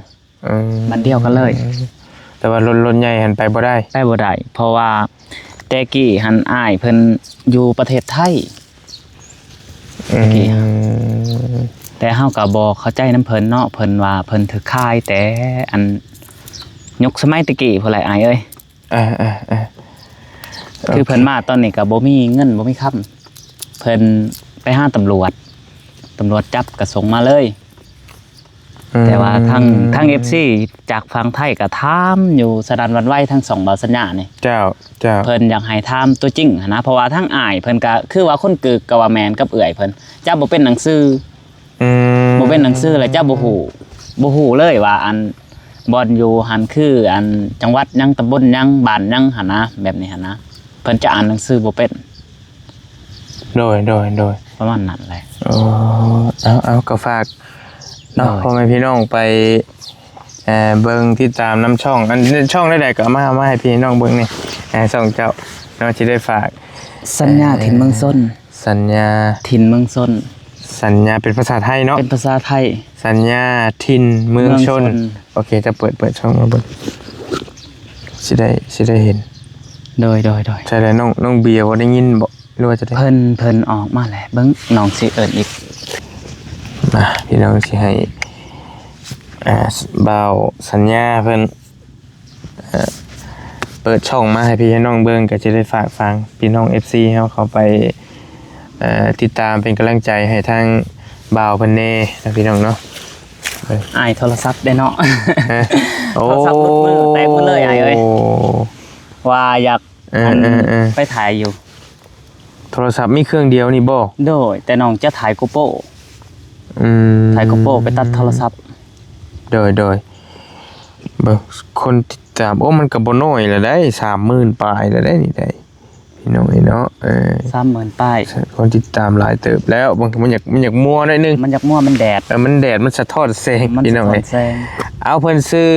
ອືມ ບ້ານດຽວກັນເລີຍ ແຕ່ວ່າລົດ ລົດໃຫຍ່ຫັ້ນໄປບໍ່ໄດ້ ໄປບໍ່ໄດ້ ເພາະວ່າແຕ່ກີ້ຫັ້ນອ້າຍເພິ່ນຢູ່ປະເທດໄທ ອືມ ແຕ່ເຮົາກໍບໍ່ເຂົ້າໃຈນຳເພິ່ນເນາະ ເພິ່ນວ່າເພິ່ນຖືກຂາຍແຕ່ອັນຍຸກສະໄໝແຕ່ກີ້ພຸ້ນແຫຼະອ້າຍເອີຍ ເອີໆໆ ຄືເພິ່ນມາຕອນນີ້ກໍບໍ່ມີເງິນບໍ່ມີຄຳ ເພິ່ນໄປຫາຕຳຫຼວດ ຕຳຫຼວດຈັບກໍສົ່ງມາເລີຍ ອືມ ແຕ່ວ່າທາງ ທາງເອັຟຊີຈາກຝັ່ງໄທກໍຖາມຢູ່ສະໜັ່ນຫວັ່ນໄຫວທາງຊ່ອງບ່າວສັນຍານີ້ ເຈົ້າ ເຈົ້າ ເພິ່ນຢາກໃຫ້ຖາມຕົວຈິງຫັ້ນນະ ເພາະວ່າທາງອ້າຍເພິ່ນກໍຄືວ່າຄົນກຶກກໍວ່າແມ່ນກັບເອື້ອຍເພິ່ນ ຈະບໍ່ເປັນໜັງສື ອືມ ບໍ່ເປັນໜັງສືແລ້ວຈະບໍ່ຮູ້ ບໍ່ຮູ້ເລີຍວ່າອັນ ບ່ອນຢູ່ຫັ້ນຄືອັນຈັງຫວັດຫຍັງ ຕຳບົນຫຍັງ ບ້ານຫຍັງຫັ້ນນະ ແບບນີ້ຫັ້ນນະ ເພິ່ນຈະອ່ານໜັງສືບໍ່ເປັນ ໂດຍ ໂດຍ ໂດຍ ປະມານນັ້ນແຫຼະ ເອີ ເອົາ ເອົາ ກໍຝາກເນາະ ໂດຍ ພໍ່ແມ່ພີ່ນ້ອງໄປ ເອີ ເບິ່ງຕິດຕາມນຳຊ່ອງ ອັນ ຊ່ອງໃດໆກໍເອົາມາ ເອົາມາໃຫ້ພີ່ນ້ອງເບິ່ງນີ້ ເອີ ຊ່ອງເຈົ້າເນາະ ຊິໄດ້ຝາກ ສັນຍາ ເອີ ຖິ່ນເມືອງຊົນ ສັນຍາ ຖິ່ນເມືອງຊົນ ສັນຍາເປັນພາສາໄທເນາະ ເປັນພາສາໄທ ສັນຍາຖິ່ນເມືອງຊົນ ເມືອງຊົນ ໂອເຄ ຈະເປີດ ເປີດຊ່ອງມາເບິ່ງ ຊິໄດ້ ຊິໄດ້ເຫັນ ໂດຍ ໂດຍ ໂດຍ ໃຊ່ແລ້ວ ນ້ອງ ນ້ອງເບຍບໍ່ໄດ້ຍິນບໍ່ ຫຼືວ່າຈັ່ງໃດ ເພິ່ນ ເພິ່ນອອກມາແລ້ວ ເບິ່ງ ນ້ອງຊິເອີ້ນອີກ ມາ ພີ່ນ້ອງຊິໃຫ້ ອ່າ ບ່າວສັນຍາເພິ່ນ ເອີ ເປີດຊ່ອງມາໃຫ້ພີ່ໃຫ້ນ້ອງເບິ່ງ ກໍຈະໄດ້ຝາກຝັງພີ່ນ້ອງເອັຟຊີເຮົາເຂົ້າໄປ ເອີ ຕິດຕາມເປັນກຳລັງໃຈໃຫ້ທາງບ່າວເພິ່ນແດ່ນະພີ່ນ້ອງເນາະ ອ້າຍໂທລະສັບເດ້ເນາະ. ຮະ? ໂອ້ ໂທລະສັບຫຼຸດມືແຕກໝົດເລີຍອ້າຍເອີຍ ວ່າຢາກ ເອີ ອັນ ເອີ ເອີ ໄປຖ່າຍຢູ່. ໂທລະສັບມີເຄື່ອງດຽວນີ້ບໍ່? ໂດຍ ແຕ່ນ້ອງຈະຖ່າຍໂກໂປ. ອືມ ຖ່າຍໂກໂປໄປຕັດໂທລະສັບ. ໂດຍ ໂດຍ ເບິ່ງຄົນຕິດຕາມ ໂອ້ ມັນກໍບໍ່ນ້ອຍລະໄດ໋ ສາມໝື່ນປາຍລະໄດ໋ນີ້ໄດ໋ ພີ່ນ້ອງເອີຍເນາະ. ເອີ ສາມໝື່ນປາຍ ຄົນຕິດຕາມຫຼາຍເຕີບແລ້ວ. ມັນ ມັນຢາກ ມັນຢາກມົວໜ້ອຍໜຶ່ງ ມັນຢາກມົວ ມັນແດດ ເອີ ມັນແດດ ມັນສະທ້ອນແສງ ມັນ ພີ່ນ້ອງເອີຍ ສະທ້ອນແສງ. ເອົາ ເພິ່ນຊື່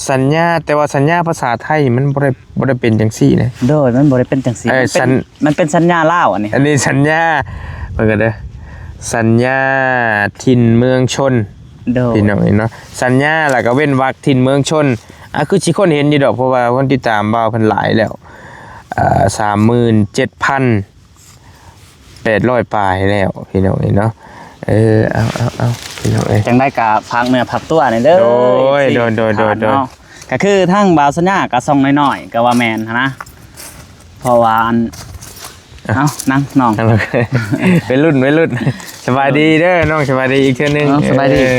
ສັນຍາ ແຕ່ວ່າສັນຍາພາສາໄທມັນບໍ່ໄດ້ ບໍ່ໄດ້ເປັນຈັ່ງຊີ້ນະ. ໂດຍ ມັນບໍ່ໄດ້ເປັນຈັ່ງຊີ້ ເອີ ມັນເປັນ ສັນ ມັນເປັນສັນຍາລາວອັນນີ້. ອັນນີ້ສັນຍາ ເບິ່ງກັນເດີ ສັນຍາຖິ່ນເມືອງຊົນ. ໂດຍ ພີ່ນ້ອງເອີຍເນາະ ສັນຍາ ແລ້ວກໍເວັ້ນວັກ ຖິ່ນເມືອງຊົນ. ອ່າ ຄືຊິຄົນເຫັນຢູ່ດອກ ເພາະວ່າຄົນຕິດຕາມບ່າວເພິ່ນຫຼາຍແລ້ວ ອ່າ ສາມໝື່ນເຈັດພັນແປດຮ້ອຍປາຍແລ້ວ ພີ່ນ້ອງເອີຍເນາະ. ເອີ ເອົາ ເອົາ ເອົາ ພີ່ນ້ອງເອີຍ ຈັ່ງໃດກໍຝາກເນື້ອຝາກຕົວແດ່ເດີ. ໂດຍ ໂດຍ ໂດຍ ໂດຍ ເນາະ ກໍຄືທາງບ່າວສັນຍາກໍຊ່ອງນ້ອຍໆ ກໍວ່າແມ່ນຫັ້ນນະ ເພາະວ່າອັນ ເອົ້າ ເອົ້າ ນັ່ງນ້ອງ ໄວລຸ້ນ ໄວລຸ້ນ. ສະບາຍດີເດີນ້ອງ ສະບາຍດີອີກເທື່ອໜຶ່ງ. ເອົ້າ ສະບາຍດີ ເອີ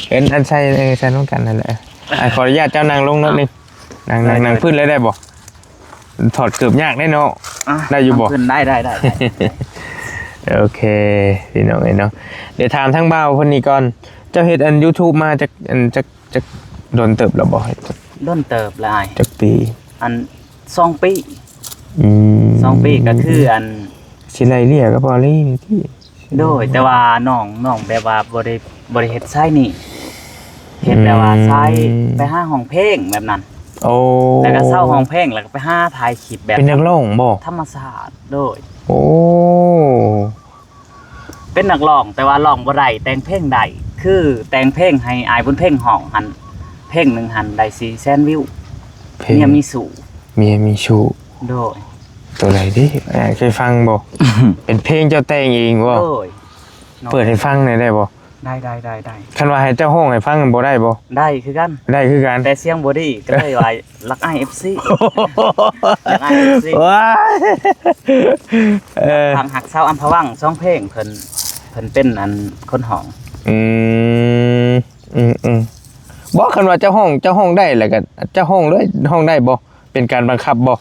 ເປັນອັນໃສ່ ເອີ ໃສ່ນຳກັນນັ້ນແຫຼະ. ອ່າ ຂໍອະນຸຍາດເຈົ້ານັ່ງລົງໜ້ອຍໜຶ່ງ ນັ່ງ ນັ່ງ ນັ່ງພື້ນເລີຍໄດ້ບໍ່? ຖອດເກີບຍາກເດ້ເນາະ. ອ່ະ ໄດ້ຢູ່ບໍ່? ຂຶ້ນ ໄດ້ ໄດ້ ໄດ້ ໄດ້. ໂອເຄ ພີ່ນ້ອງເອີຍເນາະ ດຽວຖາມທາງບ່າວເພິ່ນນີ້ກ່ອນ ເຈົ້າເຮັດອັນ YouTube ມາຈັກ ອັນ ຈັກ ຈັກດົນເຕີບແລ້ວບໍ່? ດົນເຕີບແລ້ວອ້າຍ. ຈັກປີ? ອັນ ສອງປີ. ອືມ ສອງປີ ກໍຄືອັນ ຊິໄລ່ເລ່ຍກັບເບົາລີນີ້ຕິ? ໂດຍ ແຕ່ວ່ານ້ອງ ນ້ອງແບບວ່າບໍ່ໄດ້ ບໍ່ໄດ້ເຮັດສາຍນີ້ ເຮັດແບບວ່າ ອືມ ສາຍໄປຫາຮ້ອງເພງແບບນັ້ນ. ໂອ້ ແລ້ວກໍເຊົາຮ້ອງເພງ ແລ້ວກໍໄປຫາຖ່າຍຄລິບແບບ ເປັນນັກຮ້ອງບໍ່? ທຳມະຊາດ. ໂດຍ ໂອ້ ເປັນນັກຮ້ອງ ແຕ່ວ່າຮ້ອງບໍ່ໄດ້ ແຕ່ງເພງໄດ້ ຄືແຕ່ງເພງໃຫ້ອ້າຍບຸນເພັງຮ້ອງຫັ້ນ ເພງໜຶ່ງຫັ້ນໄດ້ສີ່ແສນວິວ. ເພງ ເມຍມີຊູ້ ເມຍມີຊູ້. ໂດຍ ຕົວໃດເດ? ອ້າຍເຄີຍຟັງບໍ່? ເປັນເພງເຈົ້າແຕ່ງເອງບໍ່? ໂດຍ ເປີດໃຫ້ຟັງແດ່ໄດ້ບໍ່? ໄດ້ ໄດ້ ໄດ້ ໄດ້. ຄັນວ່າໃຫ້ເຈົ້າຮ້ອງໃຫ້ຟັງນັ້ນບໍ່ໄດ້ບໍ່? ໄດ້ຄືກັນ ໄດ້ຄືກັນ ແຕ່ສຽງບໍ່ດີ ກໍເລີຍວ່າ ລັກອ້າຍເອັຟຊີ ລັກອ້າຍເອັຟຊີ ວ້າຍ ເອີ ທາງຮັກສາວອຳພະວັງ ສອງເພງ ເພິ່ນ ເພິ່ນເປັນອັນຄົນຮ້ອງ. ອືມ ອືມ ອືມ ບໍ່ ຄັນວ່າເຈົ້າຮ້ອງ ເຈົ້າຮ້ອງໄດ້ ແລ້ວກໍເຈົ້າຮ້ອງເລີຍ ຮ້ອງໄດ້ບໍ່? ເປັນການບັງຄັບບໍ່?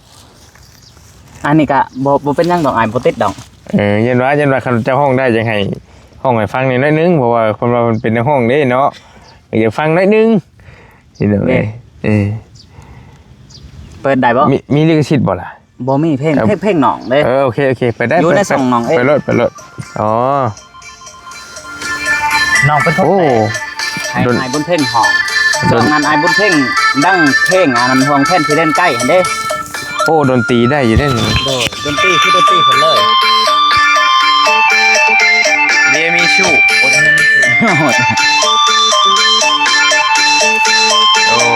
ອັນນີ້ກະບໍ່ ບໍ່ເປັນຫຍັງດອກ ອ້າຍບໍ່ຕິດດອກ. ເອີ ຢ້ານວ່າ ຢ້ານວ່າຄັນເຈົ້າຮ້ອງໄດ້ ຢາກໃຫ້ຮ້ອງໃຫ້ຟັງແດ່ໜ້ອຍໜຶ່ງ ເພາະວ່າຄົນວ່າເພິ່ນເປັນນັກຮ້ອງເດ້ເນາະ ຢາກຟັງໜ້ອຍໜຶ່ງ ພີ່ນ້ອງເອີຍ. ເອີ ເປີດໄດ້ບໍ່? ມີ ມີລິຂະສິດບໍ່ລະ? ບໍ່ມີ ເພງ ເອີ ເພງ ເພງນ້ອງເດ້. ເອີ ໂອເຄ ໂອເຄ ໄປໄດ້ ຢູ່ໃນຊ່ອງນ້ອງເອງ ໄປໂລດ ໄປໂລດ. ອໍ ນ້ອງເປັນຄົນ ໂອ້ ແຕ່ງໃຫ້ອ້າຍບຸນເພັງຮ້ອງ. ຊ່ວງນັ້ນອ້າຍບຸນເພັງດັງເພງອັນນັ້ນ ຫ່ວງແພນທີ່ແດນໄກຫັ້ນເດ້. ໂອ້ ດົນຕີໄດ້ຢູ່ເດ້. ໂດຍ ດົນຕີຄືດົນຕີເພິ່ນເລີຍ. ເມຍມີຊູ້ ໂອ້ ເມຍມີຊູ້ ໂອ້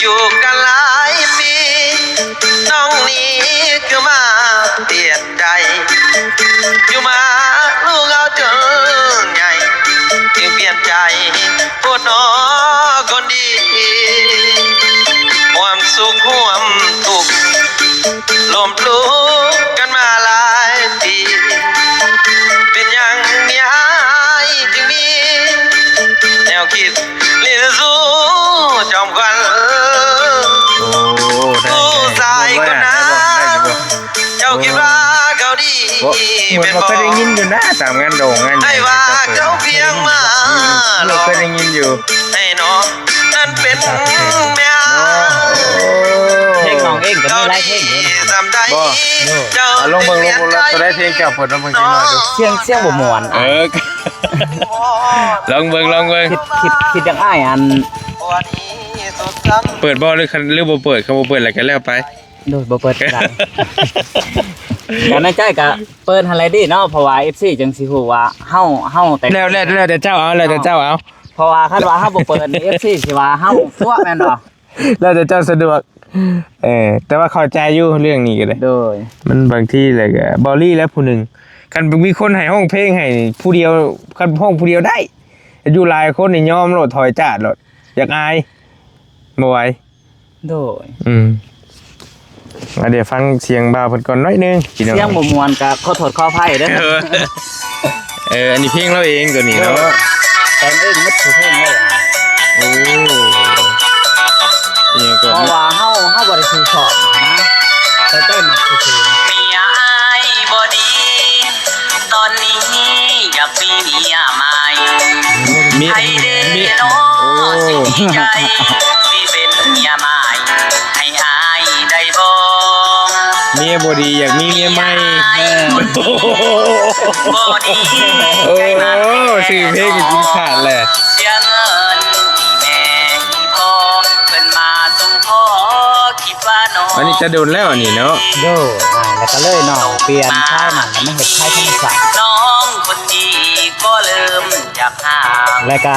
ຢູ່ກັນຫຼາຍປີ ນ້ອງນີ້ຄືມາປ່ຽນໃຈ ຢູ່ມາລູກເອົາຈົນໃຫຍ່ ຈຶ່ງປ່ຽນໃຈໂພດໜໍຄົນດີ ຮ່ວມສຸກຮ່ວມທຸກ ລົມທຸກກັນມາຫຼາຍປີ ເປັນຫຍັງເມຍອ້າຍຈຶ່ງມີແນວຄິດ ຫຼິ້ນຊູ້ຈອມຂວັນ ໂອ້ ໄດ້ ຜູ້ຊາຍຄົນນັ້ນ ໄດ້ຢູ່ບໍ່ ໄດ້ຢູ່ບໍ່ ເຈົ້າຄິດວ່າເຂົາດີ ບໍ່ ເໝືອນວ່າເຄີຍໄດ້ຍິນຢູ່ນະ ຕາມງານດອງງານຫຍັງ ໃຫ້ວ່າເຂົາພຽງມາ ອືມ ເຄີຍໄດ້ຍິນຢູ່ ໃຫ້ນ້ອງນັ້ນເປັນເມຍ ເນາະ ໂອ້ ເພງນ້ອງເອງກໍມີຫຼາຍເພງຢູ່ນະ ບໍ່ ເຈົ້າ ອ່ະ ລອງເບິ່ງ ລອງເບິ່ງ ຕົວໃດເພງເຈົ້າ ເປີດລອງເບິ່ງຈັກໜ້ອຍດູ ສຽງ ສຽງບໍ່ມ່ວນ ເອີ ລອງເບິ່ງ ລອງເບິ່ງ ຄິດ ຄິດ ຄິດຢາກອ້າຍອັນ ເປີດບໍ່ ຫຼື ຄັນ ຫຼື ບໍ່ເປີດ ຄັນບໍ່ເປີດແລ້ວກໍແລ້ວໄປ ໂດຍ ບໍ່ເປີດກໍໄດ້ ກໍໃນໃຈກໍເປີດຫັ້ນແຫຼະເດເນາະ ເພາະວ່າເອັຟຊີຈຶ່ງຊິຮູ້ວ່າເຮົາ ເຮົາແຕ່ງ ແລ້ວ ແລ້ວ ແລ້ວແຕ່ເຈົ້າເອົາ ແລ້ວແຕ່ເຈົ້າເອົາ ເພາະວ່າຄັນວ່າເຮົາບໍ່ເປີດນີ້ ເອັຟຊີຊິວ່າເຮົາຕົວະແມ່ນບໍ່? ແລ້ວແຕ່ເຈົ້າສະດວກ ເອີ ແຕ່ວ່າເຂົ້າໃຈຢູ່ເລື່ອງນີ້ກໍໄດ້ ໂດຍ ມັນບາງທີແຫຼະກໍ ເບົາລີແຫຼະຜູ້ໜຶ່ງ ຄັນມີຄົນໃຫ້ຮ້ອງເພງໃຫ້ຜູ້ດຽວ ຄັນຮ້ອງຜູ້ດຽວໄດ້ ຢູ່ຫຼາຍຄົນນີ້ຍອມໂລດ ຖອຍຈາດໂລດ ຢາກອາຍ ບໍ່ໄຫວ ໂດຍ ອືມ ອ່ະ ດຽວຟັງສຽງບ່າວເພິ່ນກ່ອນໜ້ອຍໜຶ່ງ ພີ່ນ້ອງ ສຽງບໍ່ມ່ວນກໍຂໍໂທດຂໍອະໄພເດີ ເອີ ເອີ ເອີ ອັນນີ້ເພງລາວເອງຕົວນີ້ເນາະ ແຕ່ງເອງໝົດທຸກເພງເລີຍ. ໂອ້ ອີຫຍັງກໍ ເພາະວ່າເຮົາ ເຮົາບໍ່ໄດ້ຖືກສອບນະ ແຕ່ໃຈມັກຊື່ໆ. ເມຍອ້າຍບໍ່ດີ ຕອນນີ້ຢາກມີເມຍໃໝ່ ເມຍ ໃຜເດເນາະ ໂອ້ ຊິດີໃຈ ຊິເປັນເມຍໃໝ່ໃຫ້ອ້າຍໄດ້ບໍ່? ເມຍບໍ່ດີ ຢາກມີເມຍໃໝ່ ເມຍອ້າຍບໍ່ດີ ບໍ່ດີ ໂອ້ ໃຈມັກ ຊື່ເພງກິນຂາດແຫຼະ ເສຍເງິນອີ່ແມ່ອີ່ພໍ່ ເພິ່ນມາສູ່ຂໍ ຄິດວ່ານ້ອງ ອັນນີ້ຈະດົນແລ້ວອັນນີ້ເນາະ ໂດຍ ອ່າ ແລ້ວກໍເລີຍນ້ອງປ່ຽນສາຍມັນ ແລ້ວມາເຮັດສາຍທຳມະຊາດ ນ້ອງຄົນດີກໍເລີ່ມຈາກຫ່າງ ແລ້ວກໍ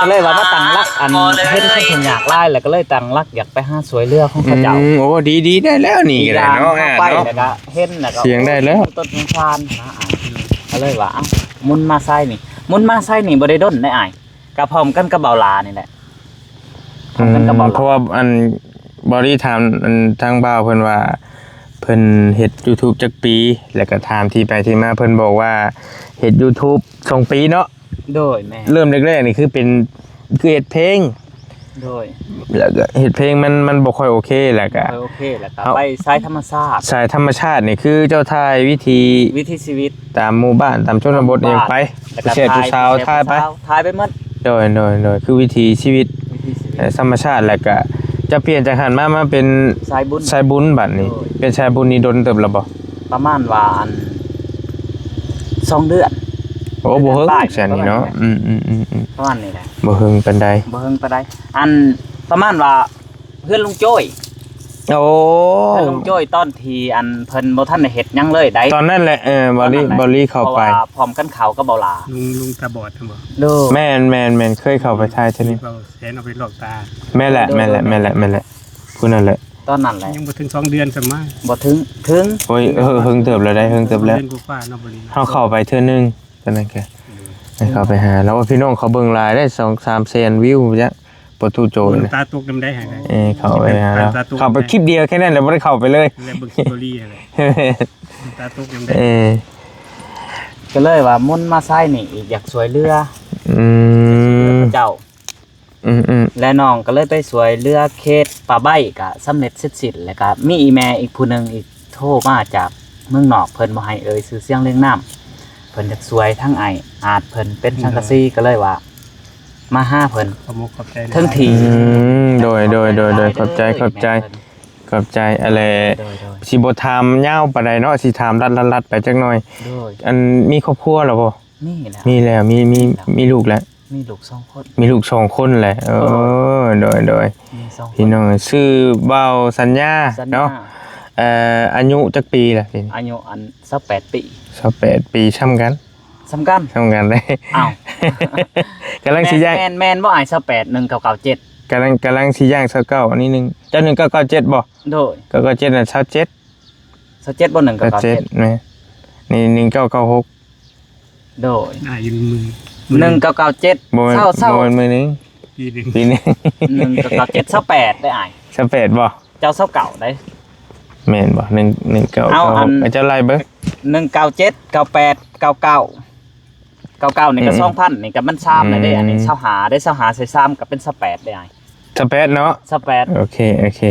ກໍເລີຍວ່າມາຕັ້ງຫຼັກ ອັນ ເຫັນຄົນທຸກຍາກຫຼາຍ ແລ້ວກໍເລີຍຕັ້ງຫຼັກຢາກໄປຫາຊ່ວຍເຫຼືອຂອງເຂົາເຈົ້າ. ອືມ ໂອ້ ດີໆ ໄດ້ແລ້ວນີ້ກໍໄດ້ເນາະ ອ່າ ເນາະ ໄປແລ້ວກໍເຫັນ ແລ້ວກໍ ສຽງໄດ້ແລ້ວ ຕົ້ນສົງສານນະ ອ່າ ກໍເລີຍວ່າ ເອົ້າ ໝຸນມາສາຍນີ້ ໝຸນມາສາຍນີ້ບໍ່ໄດ້ດົນໄດ໋ອ້າຍ ກໍພ້ອມກັນກັບບ່າວຫຼ້ານີ້ແຫຼະ ພ້ອມກັນກັບບ່າວຫຼ້າ ອືມ ເພາະວ່າ ອັນ ບ່າວລີຖາມ ອັນ ທາງບ່າວເພິ່ນວ່າ ເພິ່ນເຮັດຢູທູບຈັກປີ ແລ້ວກໍຖາມທີ່ໄປທີ່ມາ ເພິ່ນບອກວ່າເຮັດຢູທູບສອງປີເນາະ. ໂດຍ ແມ່ນ ເລີ່ມແລກໆ ນີ້ຄືເປັນ ຄືເຮັດເພງ ໂດຍ ແລ້ວກໍເຮັດເພງມັນ ມັນບໍ່ຄ່ອຍໂອເຄ ແລ້ວກໍ ບໍ່ຄ່ອຍໂອເຄ ແລ້ວກໍໄປສາຍທຳມະຊາດ ສາຍທຳມະຊາດນີ້ຄືເຈົ້າຖ່າຍວິຖີ ວິຖີຊີວິດ ຕາມໝູ່ບ້ານ ຕາມຊົນນະບົດ ຕາມໝູ່ບ້ານ ຫຍັງໄປ ແລ້ວກໍ ຜູ້ແຊດຜູ້ສາວ ຖ່າຍໄປ ຖ່າຍໄປໝົດ ໂດຍ ໂດຍ ໂດຍ ຄືວິຖີຊີວິດ ວິຖີຊີວິດ ເອີ ທຳມະຊາດ ແລ້ວກະຈະປ່ຽນຈາກຫັ້ນມາ ມາເປັນສາຍບຸນ ສາຍບຸນບັດນີ້ ໂດຍ ເປັນສາຍບຸນນີ້ດົນເຕີບແລ້ວບໍ່? ປະມານວ່າ ອັນ ສອງເດືອນ ໂອ້ ບໍ່ເຫິງ ເດືອນປາຍ ຊັ້ນນີ້ເນາະ ປະມານນີ້ແຫຼະ ອືມໆໆໆ ປະມານນີ້ແຫຼະ ບໍ່ເຫິງປານໃດ ບໍ່ເຫິງປານໃດ ອັນ ປະມານວ່າ ເຮືອນລຸງໂຈ້ຍ ໂອ້ ເຮືອນລຸງໂຈ້ຍ ຕອນທີ່ ອັນ ເພິ່ນບໍ່ທັນໄດ້ເຮັດຫຍັງເລີຍໃດ໋ ຕອນນັ້ນແຫຼະ ເອີ ບ່າວລີ ຕອນນັ້ນແຫຼະ ບ່າວລີເຂົ້າໄປ ເພາະວ່າພ້ອມກັນເຂົ້າກັບບ່າວຫຼ້າ ລຸງ ລຸງຕາບອດຫັ້ນບໍ່? ໂດຍ ແມ່ນໆໆ ເຄີຍເຂົ້າໄປຖ່າຍເທື່ອໜຶ່ງ ທີ່ບ່າວແສນເອົາໄປລອກຕາ ແມ່ນແຫຼະ ໂດຍ ແມ່ນແຫຼະ ໂດຍ ແມ່ນແຫຼະ ແມ່ນແຫຼະ ຜູ້ນັ້ນແຫຼະ ຕອນນັ້ນແຫຼະ ຍັງບໍ່ເຖິງສອງເດືອນຊ້ຳມາ ບໍ່ເຖິງ ເຖິງ ໂອ້ຍ ເຮີ ເຫິງເຕີບແລ້ວໃດ໋ ເຫິງເຕີບແລ້ວ ສອງເດືອນກວ່າໆເນາະ ບ່າວລີ ເຮົາເຂົ້າໄປເທື່ອໜຶ່ງ ຕອນນັ້ນກະ ເອີ ເຂົ້າໄປຫາ ແລ້ວວ່າພີ່ນ້ອງເຂົາເບິ່ງຫຼາຍໄດ໋ ສອງສາມແສນວິວຈັກ ບໍ່ຕູ້ໂຈນ ນ້ຳຕາຕົກນຳໄດ້ຫັ້ນ ເອີ ເຂົ້າໄປຫາ ນ້ຳຕາຕົກ ເຂົ້າໄປຄລິບດຽວແຄ່ນັ້ນແຫຼະ ບໍ່ໄດ້ເຂົ້າໄປເລີຍ ແລ້ວເບິ່ງຄລິບບໍລີຫັ້ນແຫຼະ ນ້ຳຕາຕົກນຳໄດ້ ເອີ ກໍເລີຍວ່າໝຸນມາສາຍນີ້ອີກ ຢາກຊ່ວຍເຫຼືອ ອືມ ເຈົ້າ ອືມໆ ແລະ ນ້ອງກໍເລີຍໄປຊ່ວຍເຫຼືອເຂດປ່າໄມ້ ກໍສຳເລັດເສັດສິ້ນ ແລ້ວກໍມີອີ່ແມ່ອີກຜູ້ໜຶ່ງອີກ ໂທມາຈາກເມືອງນອກ ເພິ່ນບໍ່ໃຫ້ເອີ່ຍຊື່ສຽງລຽງນາມ ເພິ່ນຢາກຊ່ວຍທາງອ້າຍອາດ ເພິ່ນເປັນສັງກະສີ ໂດຍ ກໍເລີຍວ່າມາຫາເພິ່ນ ຂອບອົກຂອບໃຈ ເຖິງທີ່ ອືມ ໂດຍ ໂດຍ ໂດຍ ໂດຍ ຂອບໃຈ ຂອບໃຈ ແມ່ເພິ່ນ ຂອບໃຈ ອັນແລະ ໂດຍ ໂດຍ ຊິບໍ່ຖາມຍາວປານໃດເນາະ ຊິຖາມລັດໆ ໄປຈັກໜ່ອຍ ໂດຍ ອັນ ມີຄອບຄົວແລ້ວບໍ່? ມີແລ້ວ ມີແລ້ວ ມີ ມີ ມີລູກແລ້ວ ມີລູກສອງຄົນ ມີລູກສອງຄົນແຫຼະ ເອີ ໂດຍ ໂດຍ ໂດຍ ມີສອງຄົນ ພີ່ນ້ອງ ຊື່ບ່າວສັນຍາ ສັນຍາ ເນາະ ເອີ ອາຍຸຈັກປີລະ? ອາຍຸອັນ ຊາວແປດປີ ຊາວແປດປີ ສ່ຳກັນ ສ່ຳກັນ ສ່ຳກັນເດ້ ອ້າວ ກຳລັງຊິຍ້າຍ ແມ່ນ ແມ່ນ ແມ່ນບໍ່ອ້າຍ? ຊາວແປດ ໜຶ່ງເກົ້າເກົ້າເຈັດ ກຳລັງ ກຳລັງຊິຍ່າງຊາວເກົ້າ ອັນນີ້ໜຶ່ງ ເຈົ້າ ໜຶ່ງເກົ້າເກົ້າເຈັດບໍ່? ໂດຍ ເກົ້າເກົ້າເຈັດ ນັ້ນ ຊາວເຈັດ ຊາວເຈັດບໍ່? ໜຶ່ງເກົ້າເກົ້າເຈັດ ແມ່ນ ນີ້ ໜຶ່ງເກົ້າເກົ້າຫົກ ໂດຍ ອາຍຸມື້ ໜຶ່ງເກົ້າເກົ້າເຈັດ ບໍ່ແມ່ນ ຊາວ ຊາວ ບໍ່ແມ່ນມື້ໜຶ່ງ ປີໜຶ່ງ ປີໜຶ່ງ ໜຶ່ງເກົ້າເກົ້າເຈັດ ຊາວແປດໄດ໋ອ້າຍ ຊາວແປດບໍ່? ເຈົ້າຊາວເກົ້າໄດ໋ ແມ່ນບໍ່? ໜຶ່ງ ໜຶ່ງເກົ້າເກົ້າ ເອົາ ເອົາ ເຈົ້າໄລ່ເບິ່ງ ໜຶ່ງເກົ້າເຈັດ ເກົ້າແປດ ເກົ້າເກົ້າ ເກົ້າເກົ້ານີ້ກໍ ອືມ ສອງພັນ ນີ້ກໍມັນສາມແລ້ວເດ້ ອືມ ອັນນີ້ຊາວຫ້າເດ້ ຊາວຫ້າໃສ່ສາມກໍເປັນຊາວແປດເດ້ອ້າຍ ຊາວແປດເນາະ ຊາວແປດ ໂອເຄ ໂອເຄ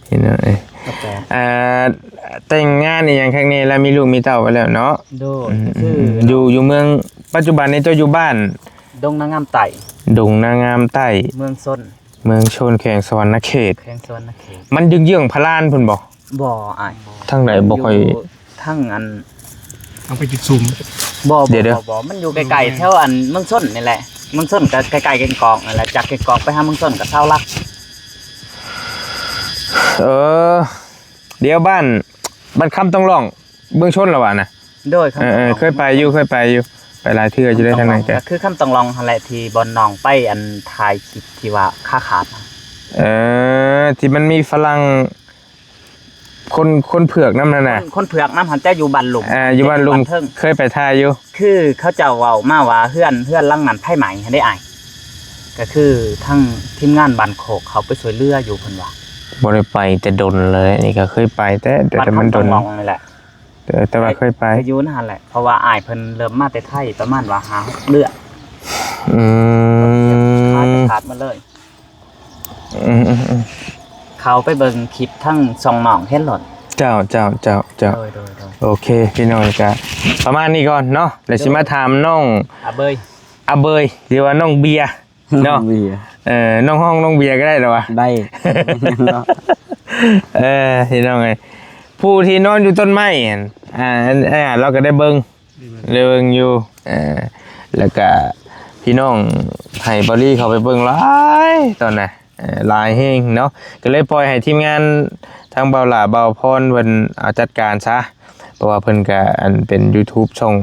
ພີ່ນ້ອງເອີຍ ຊາວແປດ ອ່າ ແຕ່ງງານອີ່ຫຍັງຄັກແນ່ແລ້ວ ມີລູກມີເຕົ້າໄປແລ້ວເນາະ ໂດຍ ອືມ ກໍຄື ອືມ ຢູ່ ຢູ່ເມືອງ ປັດຈຸບັນນີ້ເຈົ້າຢູ່ບ້ານ ດົງນາງາມໃຕ້ ດົງນາງາມໃຕ້ ເມືອງຊົນ ເມືອງຊົນ ແຂວງສະຫວັນນະເຂດ ແຂວງສະຫວັນນະເຂດ ມັນເຢື້ອງໆພະລານພຸ້ນບໍ່? ບໍ່ອ້າຍ ທາງໃດບໍ່ຄ່ອຍ ຢູ່ທາງອັນ ເອົາໄປຈຸດສຸມ ບໍ່ ບໍ່ ດຽວ ບໍ່ ບໍ່ ມັນຢູ່ໃກ້ໆແຖວອັນເມືອງຊົນນີ້ແຫຼະ ເມືອງຊົນກໍໃກ້ໆແກ່ງກອກນັ້ນແຫຼະ ຈາກແກ່ງກອກໄປຫາເມືອງຊົນກໍຊາວຫຼັກ ເອີ ດຽວບ້ານ ບ້ານຄຳຕ້ອງລ້ອງ ເມືອງຊົນລະວ່ານະ ໂດຍ ເອີ ເອີ ເຄີຍໄປຢູ່ ເຄີຍໄປຢູ່ ໄປຫຼາຍເທື່ອຢູ່ເດ້ທາງນັ້ນກະ ກໍຄືຄຳຕ້ອງລ້ອງຫັ້ນແຫຼະ ທີ່ບ່ອນນ້ອງໄປອັນຖ່າຍຄລິບທີ່ວ່າຂາຂາດ ເອີ ທີ່ມັນມີຝຣັ່ງ ຄົນ ຄົນເຜືອກນຳຫັ້ນນະ ຄົນ ຄົນເຜືອກນຳຫັ້ນ ແຕ່ຢູ່ບ້ານລຸ່ມ ອ່າ ຢູ່ບ້ານລຸ່ມ ເຄີຍໄປຖ່າຍຢູ່ ຄືເຂົາເຈົ້າເວົ້າມາວ່າເຮືອນ ເຮືອນຫຼັງນັ້ນໄຟໄໝ້ຫັ້ນເດ້ອ້າຍ ກໍຄືທາງທີມງານບ້ານໂຄກເຂົາໄປຊ່ວຍເຫຼືອຢູ່ເພິ່ນວ່າ ບໍ່ໄດ້ໄປແຕ່ດົນແລ້ວ ນີ້ກໍເຄີຍໄປແຕ່ ແຕ່ ແຕ່ມັນດົນ ວັດຄຳຕ້ອງລ້ອງນີ້ແຫຼະ ແຕ່ ແຕ່ວ່າເຄີຍໄປ ກໍຢູ່ນັ້ນແຫຼະ ເພາະວ່າອ້າຍເພິ່ນເລີ່ມມາແຕ່ໄທ ປະມານວ່າຫ້າຫົກເດືອນ ອືມ ຂາດ ຂາດໝົດເລີຍ ອືມໆໆ ເຂົ້າໄປເບິ່ງຄລິບທັງຊ່ອງນ້ອງເຫັນໂລດ ເຈົ້າ ເຈົ້າ ເຈົ້າ ເຈົ້າ ໂດຍ ໂດຍ ໂດຍ ໂອເຄ ພີ່ນ້ອງ ກະປະມານນີ້ກ່ອນເນາະ ແລ້ວຊິມາຖາມນ້ອງ ອາເບີຍ ອາເບີຍ ຫຼືວ່ານ້ອງເບຍ ເນາະ ນ້ອງເບຍ ເອີ ນ້ອງຮ້ອງນ້ອງເບຍກໍໄດ້ລະວະ ໄດ້ ເອີ ພີ່ນ້ອງເອີຍ ຜູ້ທີ່ນອນຢູ່ຕົ້ນໄມ້ຫັ້ນ ອ່າ ອັນ ອ່າ ລາວກໍໄດ້ເບິ່ງ ໄດ້ເບິ່ງຢູ່ ເອີ ແລ້ວກະພີ່ນ້ອງໃຫ້ບາລີເຂົ້າໄປເບິ່ງຫຼາຍຕອນນະ ເອີ ຫຼາຍແຮງເນາະ ກໍເລີຍປ່ອຍໃຫ້ທີມງານທາງບ່າວຫຼ້າ ບ່າວພອນເພິ່ນ ເອົາ ຈັດການຊະ ເພາະວ່າເພິ່ນກະ ອັນ ເປັນຢູທູບຊ່ອງ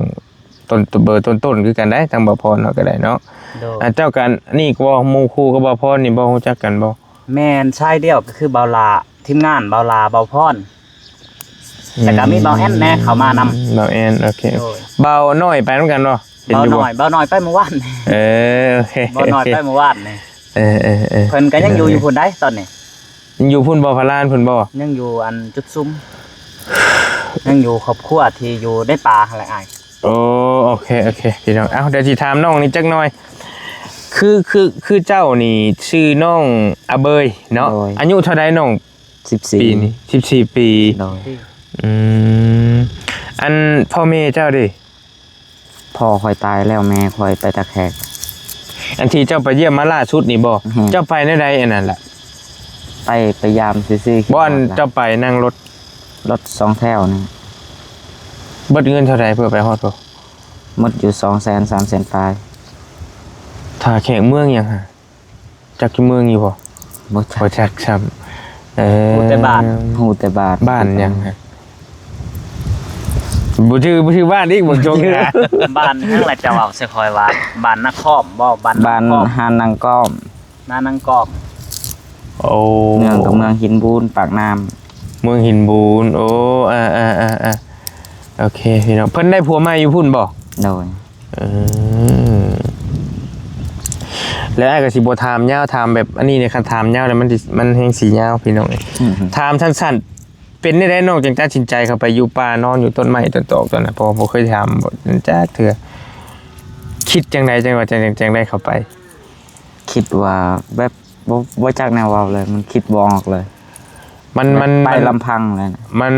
ຕົ້ນ ເບີຕົ້ນໆຄືກັນໄດ໋ ທາງບ່າວພອນເຮົາກໍໄດ້ເນາະ ໂດຍ ອ່າ ເຈົ້າກັນນີ້ກໍບໍ່ ໝູ່ຄູ່ກັບບ່າວພອນນີ້ບໍ່ຮູ້ຈັກກັນບໍ່? ແມ່ນ ຊາຍດຽວກໍຄືບ່າວຫຼ້າ ທີມງານບ່າວຫຼ້າ ບ່າວພອນ ແລ້ວກໍມີບ່າວແອນແດ່ເຂົ້າມານຳ ອືມ ບ່າວແອນ ໂອເຄ ໂດຍ ບ່າວນ້ອຍໄປນຳກັນບໍ່? ເຫັນຢູ່ບໍ່? ບ່າວນ້ອຍ ບ່າວນ້ອຍໄປມື້ວານ ເອີ ໂອເຄ ບ່າວນ້ອຍໄປມື້ວານນີ້ ເອີໆໆ ເພິ່ນກໍຍັງຢູ່ ເອີ ຢູ່ພຸ້ນໄດ໋ຕອນນີ້ ຍັງຢູ່ພຸ້ນບໍ່? ພະລານພຸ້ນບໍ່? ຍັງຢູ່ອັນຈຸດຊຸມ ຍັງຢູ່ຄອບຄົວທີ່ຢູ່ໃນປ່າຫັ້ນແຫຼະອ້າຍ ໂອ້ ໂອເຄ ໂອເຄ ພີ່ນ້ອງ ເອົ້າ ດຽວຊິຖາມນ້ອງນີ້ຈັກໜ່ອຍ ຄື ຄື ຄືເຈົ້ານີ້ຊື່ນ້ອງອາເບີຍເນາະ ໂດຍ ອາຍຸເທົ່າໃດນ້ອງ? ສິບສີ່ ປີນີ້ ສິບສີ່ປີ ໂດຍ ອືມ ອັນ ພໍ່ແມ່ເຈົ້າເດ? ພໍ່ຂ້ອຍຕາຍແລ້ວ ແມ່ຂ້ອຍໄປຕາແຂກ ອັນທີ່ເຈົ້າໄປຢ້ຽມມາລ່າສຸດນີ້ບໍ່? ແມ່ນ ເຈົ້າໄປແນວໃດອັນນັ້ນລະ? ໄປ ໄປຢາມຊື່ໆ ບໍ່ ອັນເຈົ້າໄປນັ່ງລົດ ລົດສອງແຖວນີ້ ເບິດເງິນເທົ່າໃດເພື່ອໄປຮອດພຸ້ນ? ໝົດຢູ່ສອງແສນ ສາມແສນປາຍ ທ່າແຂກເມືອງຫຍັງຫະ? ຈັກຢູ່ເມືອງຢູ່ບໍ່? ບໍ່ຈັກ ບໍ່ຈັກຊ້ຳ ເອີ ຮູ້ແຕ່ບ້ານ ຮູ້ແຕ່ບ້ານ ບ້ານຫຍັງຫະ? ບໍ່ຈື່ ບໍ່ຈື່ບ້ານອີກ ບໍ່ຈົງ ບ້ານຫຍັງລະ ເຈົ້າເວົ້າໃສ່ຂ້ອຍວ່າ ບ້ານນາຄອມບໍ່? ບ້ານ ບ້ານນາຄອມ ຫານນາງກ້ອມ ນານາງກ້ອມ ໂອ້ ເມືອງກໍເມືອງຫີນບູນ ປາກນ້ຳ ເມືອງຫີນບູນ ໂອ້ ອ່າໆໆໆ ໂອເຄ ພີ່ນ້ອງ ເພິ່ນໄດ້ຜົວໃໝ່ຢູ່ພຸ້ນບໍ່? ໂດຍ ເອີ ແລ້ວອ້າຍກໍຊິບໍ່ຖາມຍາວ ຖາມແບບອັນນີ້ນີ້ ຄັນຖາມຍາວແລ້ວມັນຊິ ມັນແຮ່ງຊິຍາວ ພີ່ນ້ອງເອີຍ ອືມ ຖາມສັ້ນໆ ເປັນແນວໃດນ້ອງຈຶ່ງຕັດສິນໃຈເຂົ້າໄປຢູ່ປ່າ ນອນຢູ່ຕົ້ນໄມ້ຕົ້ນຕອກຕອນນັ້ນ? ເພາະວ່າບໍ່ເຄີຍຖາມຈັກເທື່ອ ຄິດຈັ່ງໃດຈັ່ງວ່າ ຈັ່ງ ຈັ່ງ ຈັ່ງໄດ້ເຂົ້າໄປ? ຄິດວ່າແບບ ບໍ່ ບໍ່ຈັກແນວເວົ້າເລີຍ ມັນຄິດບໍ່ອອກເລີຍ ມັນ ມັນ ໄປ ມັນ ລຳພັງເລີຍ ມັນ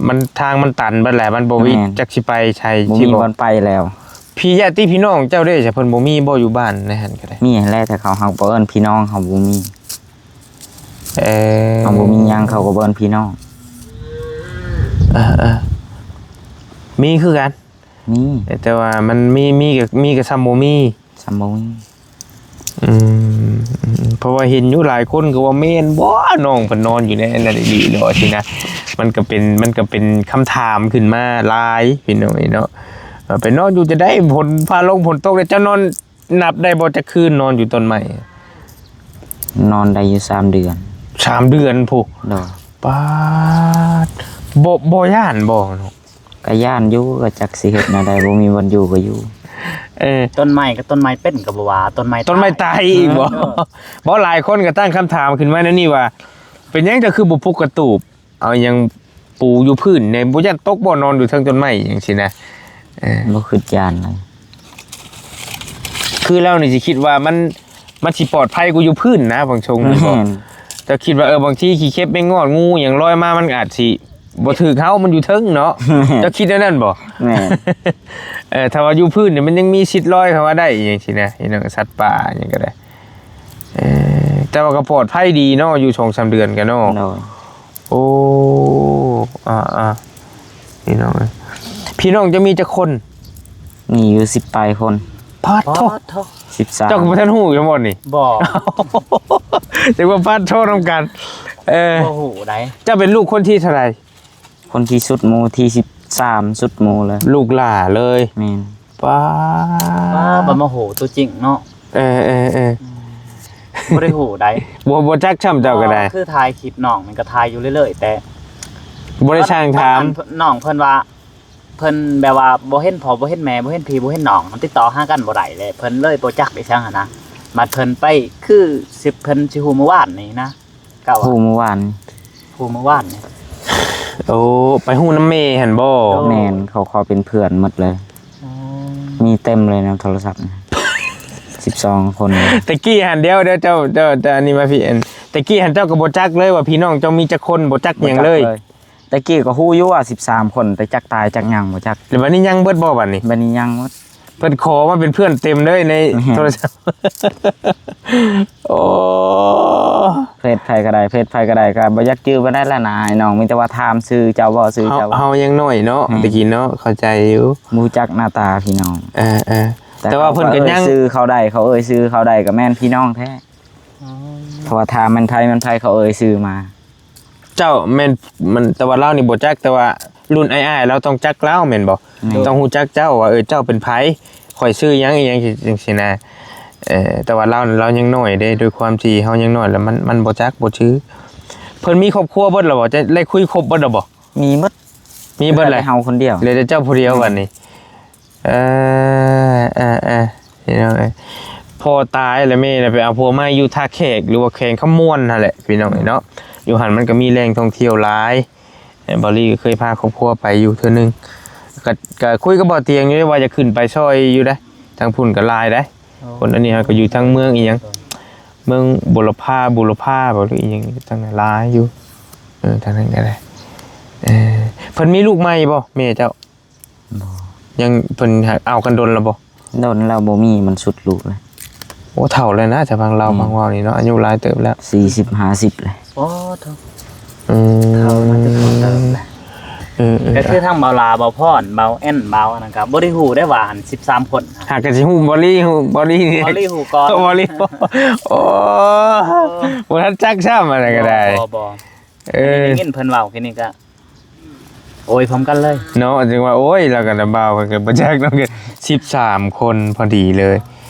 ມັນ ທາງມັນຕັນເບິດແຫຼະ ມັນບໍ່ມີ ແມ່ນ ຈັກຊິໄປໃສ ບໍ່ມີບ່ອນໄປແລ້ວ ພີ່ຍາດຕິພີ່ນ້ອງເຈົ້າເດ້ ເພິ່ນບໍ່ມີບໍ່ຢູ່ບ້ານໃນຫັ້ນກໍໄດ້? ມີຫັ້ນແຫຼະ ແຕ່ເຂົາຫາກບໍ່ເອີ້ນພີ່ນ້ອງ ເຮົາບໍ່ມີ ເອີ ເຮົາບໍ່ມີຫຍັງ ເຂົາກໍບໍ່ເອີ້ນພີ່ນ້ອງ ເອີໆ ມີຄືກັນ ມີ ແຕ່ວ່າມັນມີ ມີກໍ ມີກໍສ່ຳບໍ່ມີ ສ່ຳບໍ່ມີ ອືມ ເພາະວ່າເຫັນຢູ່ຫຼາຍຄົນກໍວ່າແມ່ນບໍ່ ນ້ອງເພິ່ນນອນຢູ່ໃນອັນນັ້ນອີ່ຫຼີເນາະ ຊີ້ນະ ມັນກໍເປັນ ມັນກໍເປັນຄຳຖາມຂຶ້ນມາຫຼາຍ ພີ່ນ້ອງເອີຍເນາະ ເອີ ໄປນອນຢູ່ຈັ່ງໃດ ຝົນຟ້າລົງຝົນຕົກແລ້ວ ເຈົ້ານອນນັບໄດ້ບໍ່ຈັກຄືນນອນຢູ່ຕົ້ນໄມ້? ນອນໄດ້ຢູ່ສາມເດືອນ ສາມເດືອນພຸ້ນ ໂດຍ ປາດ ບໍ່ ບໍ່ຢ້ານບໍ່? ກໍຢ້ານຢູ່ ກໍຈັກຊິເຮັດແນວໃດ ບໍ່ມີບ່ອນຢູ່ກໍຢູ່ ເອີ ຕົ້ນໄມ້ກໍຕົ້ນໄມ້ເປັນກໍບໍ່ວ່າ ຕົ້ນໄມ້ ຕົ້ນໄມ້ຕາຍອີກບໍ່? ເອີ ບໍ່ ຫຼາຍຄົນກໍຕັ້ງຄຳຖາມຂຶ້ນມາແນວນີ້ວ່າ ເປັນຫຍັງເຈົ້າຄືບໍ່ປຸກກະຕູບ ເອົາຫຍັງປູຢູ່ພື້ນແດ່ ບໍ່ຢ້ານຕົກບໍ່ ນອນຢູ່ເທິງຕົ້ນໄມ້ຈັ່ງຊີ້ນະ? ເອີ ບໍ່ຄິດຢ້ານເລີຍ ຄືລາວນີ້ຊິຄິດວ່າມັນ ມັນຊິປອດໄພກວ່າຢູ່ພື້ນນະ ບາງຊ່ວງນີ້ບໍ່? ແມ່ນ ເຈົ້າຄິດວ່າ ເອີ ບາງທີຂີ້ເຂັບແມງງອດ ງູຫຍັງລອຍມາ ມັນອາດຊິ ບໍ່ຖືກເຮົາ ມັນຢູ່ເທິງເນາະ ແມ່ນ ເຈົ້າຄິດແນວນັ້ນບໍ່? ແມ່ນ ເອີ ຖ້າວ່າຢູ່ພື້ນນີ້ມັນຍັງມີສິດລອຍເຂົ້າມາໄດ້ ອີ່ຫຍັງຊີ້ນະ ພີ່ນ້ອງ ສັດປ່າຫຍັງກໍໄດ້ ເອີ ແຕ່ວ່າກໍປອດໄພດີເນາະ ຢູ່ສອງສາມເດືອນກໍເນາະ ໂດຍ ໂອ້ ອ່າໆ ພີ່ນ້ອງເອີຍ ພີ່ນ້ອງເຈົ້າມີຈັກຄົນ? ມີຢູ່ສິບປາຍຄົນ ປາດໂທ້ ປາດໂທ້ ສິບສາມ ເຈົ້າກໍບໍ່ທັນຮູ້ຢູ່ບໍ່ນີ້? ບໍ່ ຈັ່ງວ່າປາດໂທ້ນຳກັນ ເອີ ບໍ່ຮູ້ໃດ ເຈົ້າເປັນລູກຄົນທີເທົ່າໃດ? ຄົນທີສຸດໝູ່ ທີສິບສາມສຸດໝູ່ເລີຍ ລູກຫຼ້າເລີຍ ແມ່ນ ປາດ ປາດ ບໍ່ມາຮູ້ຕົວຈິງເນາະ ເອີໆໆ ອືມ ບໍ່ໄດ້ຮູ້ໃດ ບໍ່ ບໍ່ຈັກຊ້ຳເຈົ້າກໍໄດ້ ຄືຖ່າຍຄລິບນ້ອງມັນກໍຖ່າຍຢູ່ເລື້ອຍໆ ແຕ່ບໍ່ໄດ້ຊ່າງຖາມ ນ້ອງເພິ່ນວ່າ ເພິ່ນແບບວ່າບໍ່ເຫັນພໍ່ບໍ່ເຫັນແມ່ ບໍ່ເຫັນພີ່ບໍ່ເຫັນນ້ອງ ມັນຕິດຕໍ່ຫາກັນບໍ່ໄດ້ເລີຍ ເພິ່ນເລີຍບໍ່ຈັກອີ່ຫຍັງຫັ້ນນະ ບັດເພິ່ນໄປ ຄືຊິ ເພິ່ນຊິຮູ້ມື້ວານນີ້ນະ ກໍວ່າ ຮູ້ມື້ວານ ຮູ້ມື້ວານນີ້ ໂອ້ ໄປຮູ້ນຳແມ່ຫັ້ນບໍ່? ໂດຍ ແມ່ນ ເຂົາຂໍເປັນເພື່ອນໝົດເລີຍ. ອໍ ມີເຕັມເລີຍນຳໂທລະສັບ ສິບສອງຄົນ. ແຕ່ກີ້ຫັ້ນ ດຽວ ດຽວ ເຈົ້າ ເຈົ້າ ເຈົ້າອັນນີ້ມາພີ້ ອັນ ແຕ່ກີ້ຫັ້ນເຈົ້າກໍບໍ່ຈັກເລີຍວ່າພີ່ນ້ອງເຈົ້າມີຈັກຄົນ ບໍ່ຈັກຫຍັງເລີຍ. ບໍ່ຈັກເລີຍ. ແຕ່ກີ້ກໍຮູ້ຢູ່ວ່າສິບສາມຄົນ ແຕ່ຈັກຕາຍຈັກຫຍັງບໍ່ຈັກ. ແລ້ວບັດນີ້ຍັງເບິດບໍ່ບັດນີ້? ບັດນີ້ຍັງໝົດ. ເພິ່ນຂໍມາເປັນເພື່ອນເຕັມເລີຍໃນ ແມ່ນ ໂທລະສັບ. ໂອ້ ເຟສໃຜກໍໄດ້ ເຟສໃຜກໍໄດ້ ກໍບໍ່ຢາກຈື່ປານໃດລະນາ ອ້າຍນ້ອງ ມີແຕ່ວ່າຖາມຊື່ເຈົ້າບໍ່ ຊື່ເຈົ້າບໍ່. ເຮົາຍັງນ້ອຍເນາະ ແມ່ນ ແຕ່ກີ້ເນາະ ເຂົ້າໃຈຢູ່ ບໍ່ຮູ້ຈັກໜ້າຕາພີ່ນ້ອງ. ເອີໆ ແຕ່ ແຕ່ວ່າເພິ່ນກໍຍັງ ເຂົາເອີ່ຍຊື່ເຂົາໄດ້ ເຂົາເອີ່ຍຊື່ເຂົາໄດ້ ກໍແມ່ນພີ່ນ້ອງແທ້. ອໍ ເພາະວ່າຖາມແມ່ນໃຜແມ່ນໃຜ ເຂົາເອີ່ຍຊື່ມາ. ເຈົ້າແມ່ນ ມັນ ແຕ່ວ່າລາວນີ້ບໍ່ຈັກ ແຕ່ວ່າລຸ້ນອ້າຍໆລາວຕ້ອງຈັກລາວແມ່ນບໍ່? ແມ່ນ. ຕ້ອງຮູ້ຈັກເຈົ້າວ່າ ເອີ ເຈົ້າເປັນໃຜ ຂ້ອຍຊື່ຫຍັງ ອີ່ຫຍັງຈັ່ງຊີ້ນະ. ເອີ ແຕ່ວ່າລາວ ລາວຍັງນ້ອຍເດ້ ດ້ວຍຄວາມທີ່ເຮົາຍັງນ້ອຍ ແລ້ວມັນ ມັນບໍ່ຈັກບໍ່ຖື. ເພິ່ນມີຄອບຄົວເບິດແລ້ວບໍ່? ຈະໄດ້ຄຸຍຄົບເບິດແລ້ວບໍ່? ມີໝົດ ມີເບິດແຫຼະ ເຮົາຄົນດຽວ ເຫຼືອແຕ່ເຈົ້າຜູ້ດຽວ ແມ່ນ ບັດນີ້. ເອີ ເອີ ເອີ ພີ່ນ້ອງເອີຍ ພໍ່ຕາຍແລ້ວ ແມ່ນະໄປເອົາຜົວໃໝ່ຢູ່ທ່າແຂກ ຫຼືວ່າແຂວງຄຳມ່ວນຫັ້ນແຫຼະ ພີ່ນ້ອງເອີຍເນາະ. ຢູ່ຫັ້ນມັນກໍມີແຫຼ່ງທ່ອງທ່ຽວຫຼາຍ. ເອີ ບ່າວລີກໍເຄີຍພາຄອບຄົວໄປຢູ່ເທື່ອໜຶ່ງ ກໍ ກໍຄຸຍກັບບ່າວຕຽງຢູ່ເດ້ວ່າຈະຂຶ້ນໄປຊ່ອຍຢູ່ເດ້ ທາງພຸ້ນກໍຫຼາຍເດ້. ໂອ້ ຄົນອັນນີ້ເຮົາກໍຢູ່ທາງເມືອງອີ່ຫຍັງ ເມືອງບຸລະພາ ບຸລະພາບໍ ຫຼືອີ່ຫຍັງ ທາງນັ້ນຫຼາຍຢູ່. ເອີ ທາງນັ້ນກໍໄດ້. ເອີ ເພິ່ນມີລູກໃໝ່ບໍ່ ແມ່ເຈົ້າ? ບໍ່ ຍັງ ເພິ່ນເອົາກັນດົນແລ້ວບໍ່? ດົນແລ້ວ ບໍ່ມີ ມັນສຸດລູກແລ້ວ. ໂອ້ ເຖົ້າແລ້ວນະ ຈະຟັງລາວ ອືມ ຟັງເວົ້ານີ້ເນາະ ອາຍຸຫຼາຍເຕີບແລ້ວ ສີ່ສິບ ຫ້າສິບແລ້ວ. ໂອ້ ໂທ້ ອືມ ເຖົ້າມາແຕ່ເທົ່າເຕີບແລ້ວ. ເອີໆ ກໍຄືທັງບ່າວຫຼ້າ ບ່າວພອນ ບ່າວແອນ ບ່າວອັນນັ້ນກໍບໍ່ໄດ້ຮູ້ໄດ້ວ່າອັນສິບສາມຄົນ ຫາກະຊິຮູ້ ບ່າວລີຮູ້ ບ່າວລີນີ້ ບ່າວລີຮູ້ກ່ອນ ບ່າວລີ ໂອ້ ໂອ້ ບໍ່ທັນຈັກຊ້ຳ ອັນນັ້ນກໍໄດ້ ບໍ່ ບໍ່ ບໍ່. ເອີ ໄດ້ຍິນເພິ່ນເວົ້າແຄ່ນີ້ກະ ໂອ້ຍ ພ້ອມກັນເລີຍເນາະ. ຈຶ່ງວ່າ ໂອ້ຍ ລາວກັບນ້າບ່າວເພິ່ນກໍບໍ່ຈັກເນາະ ສິບສາມຄົນພໍດີເລີຍ.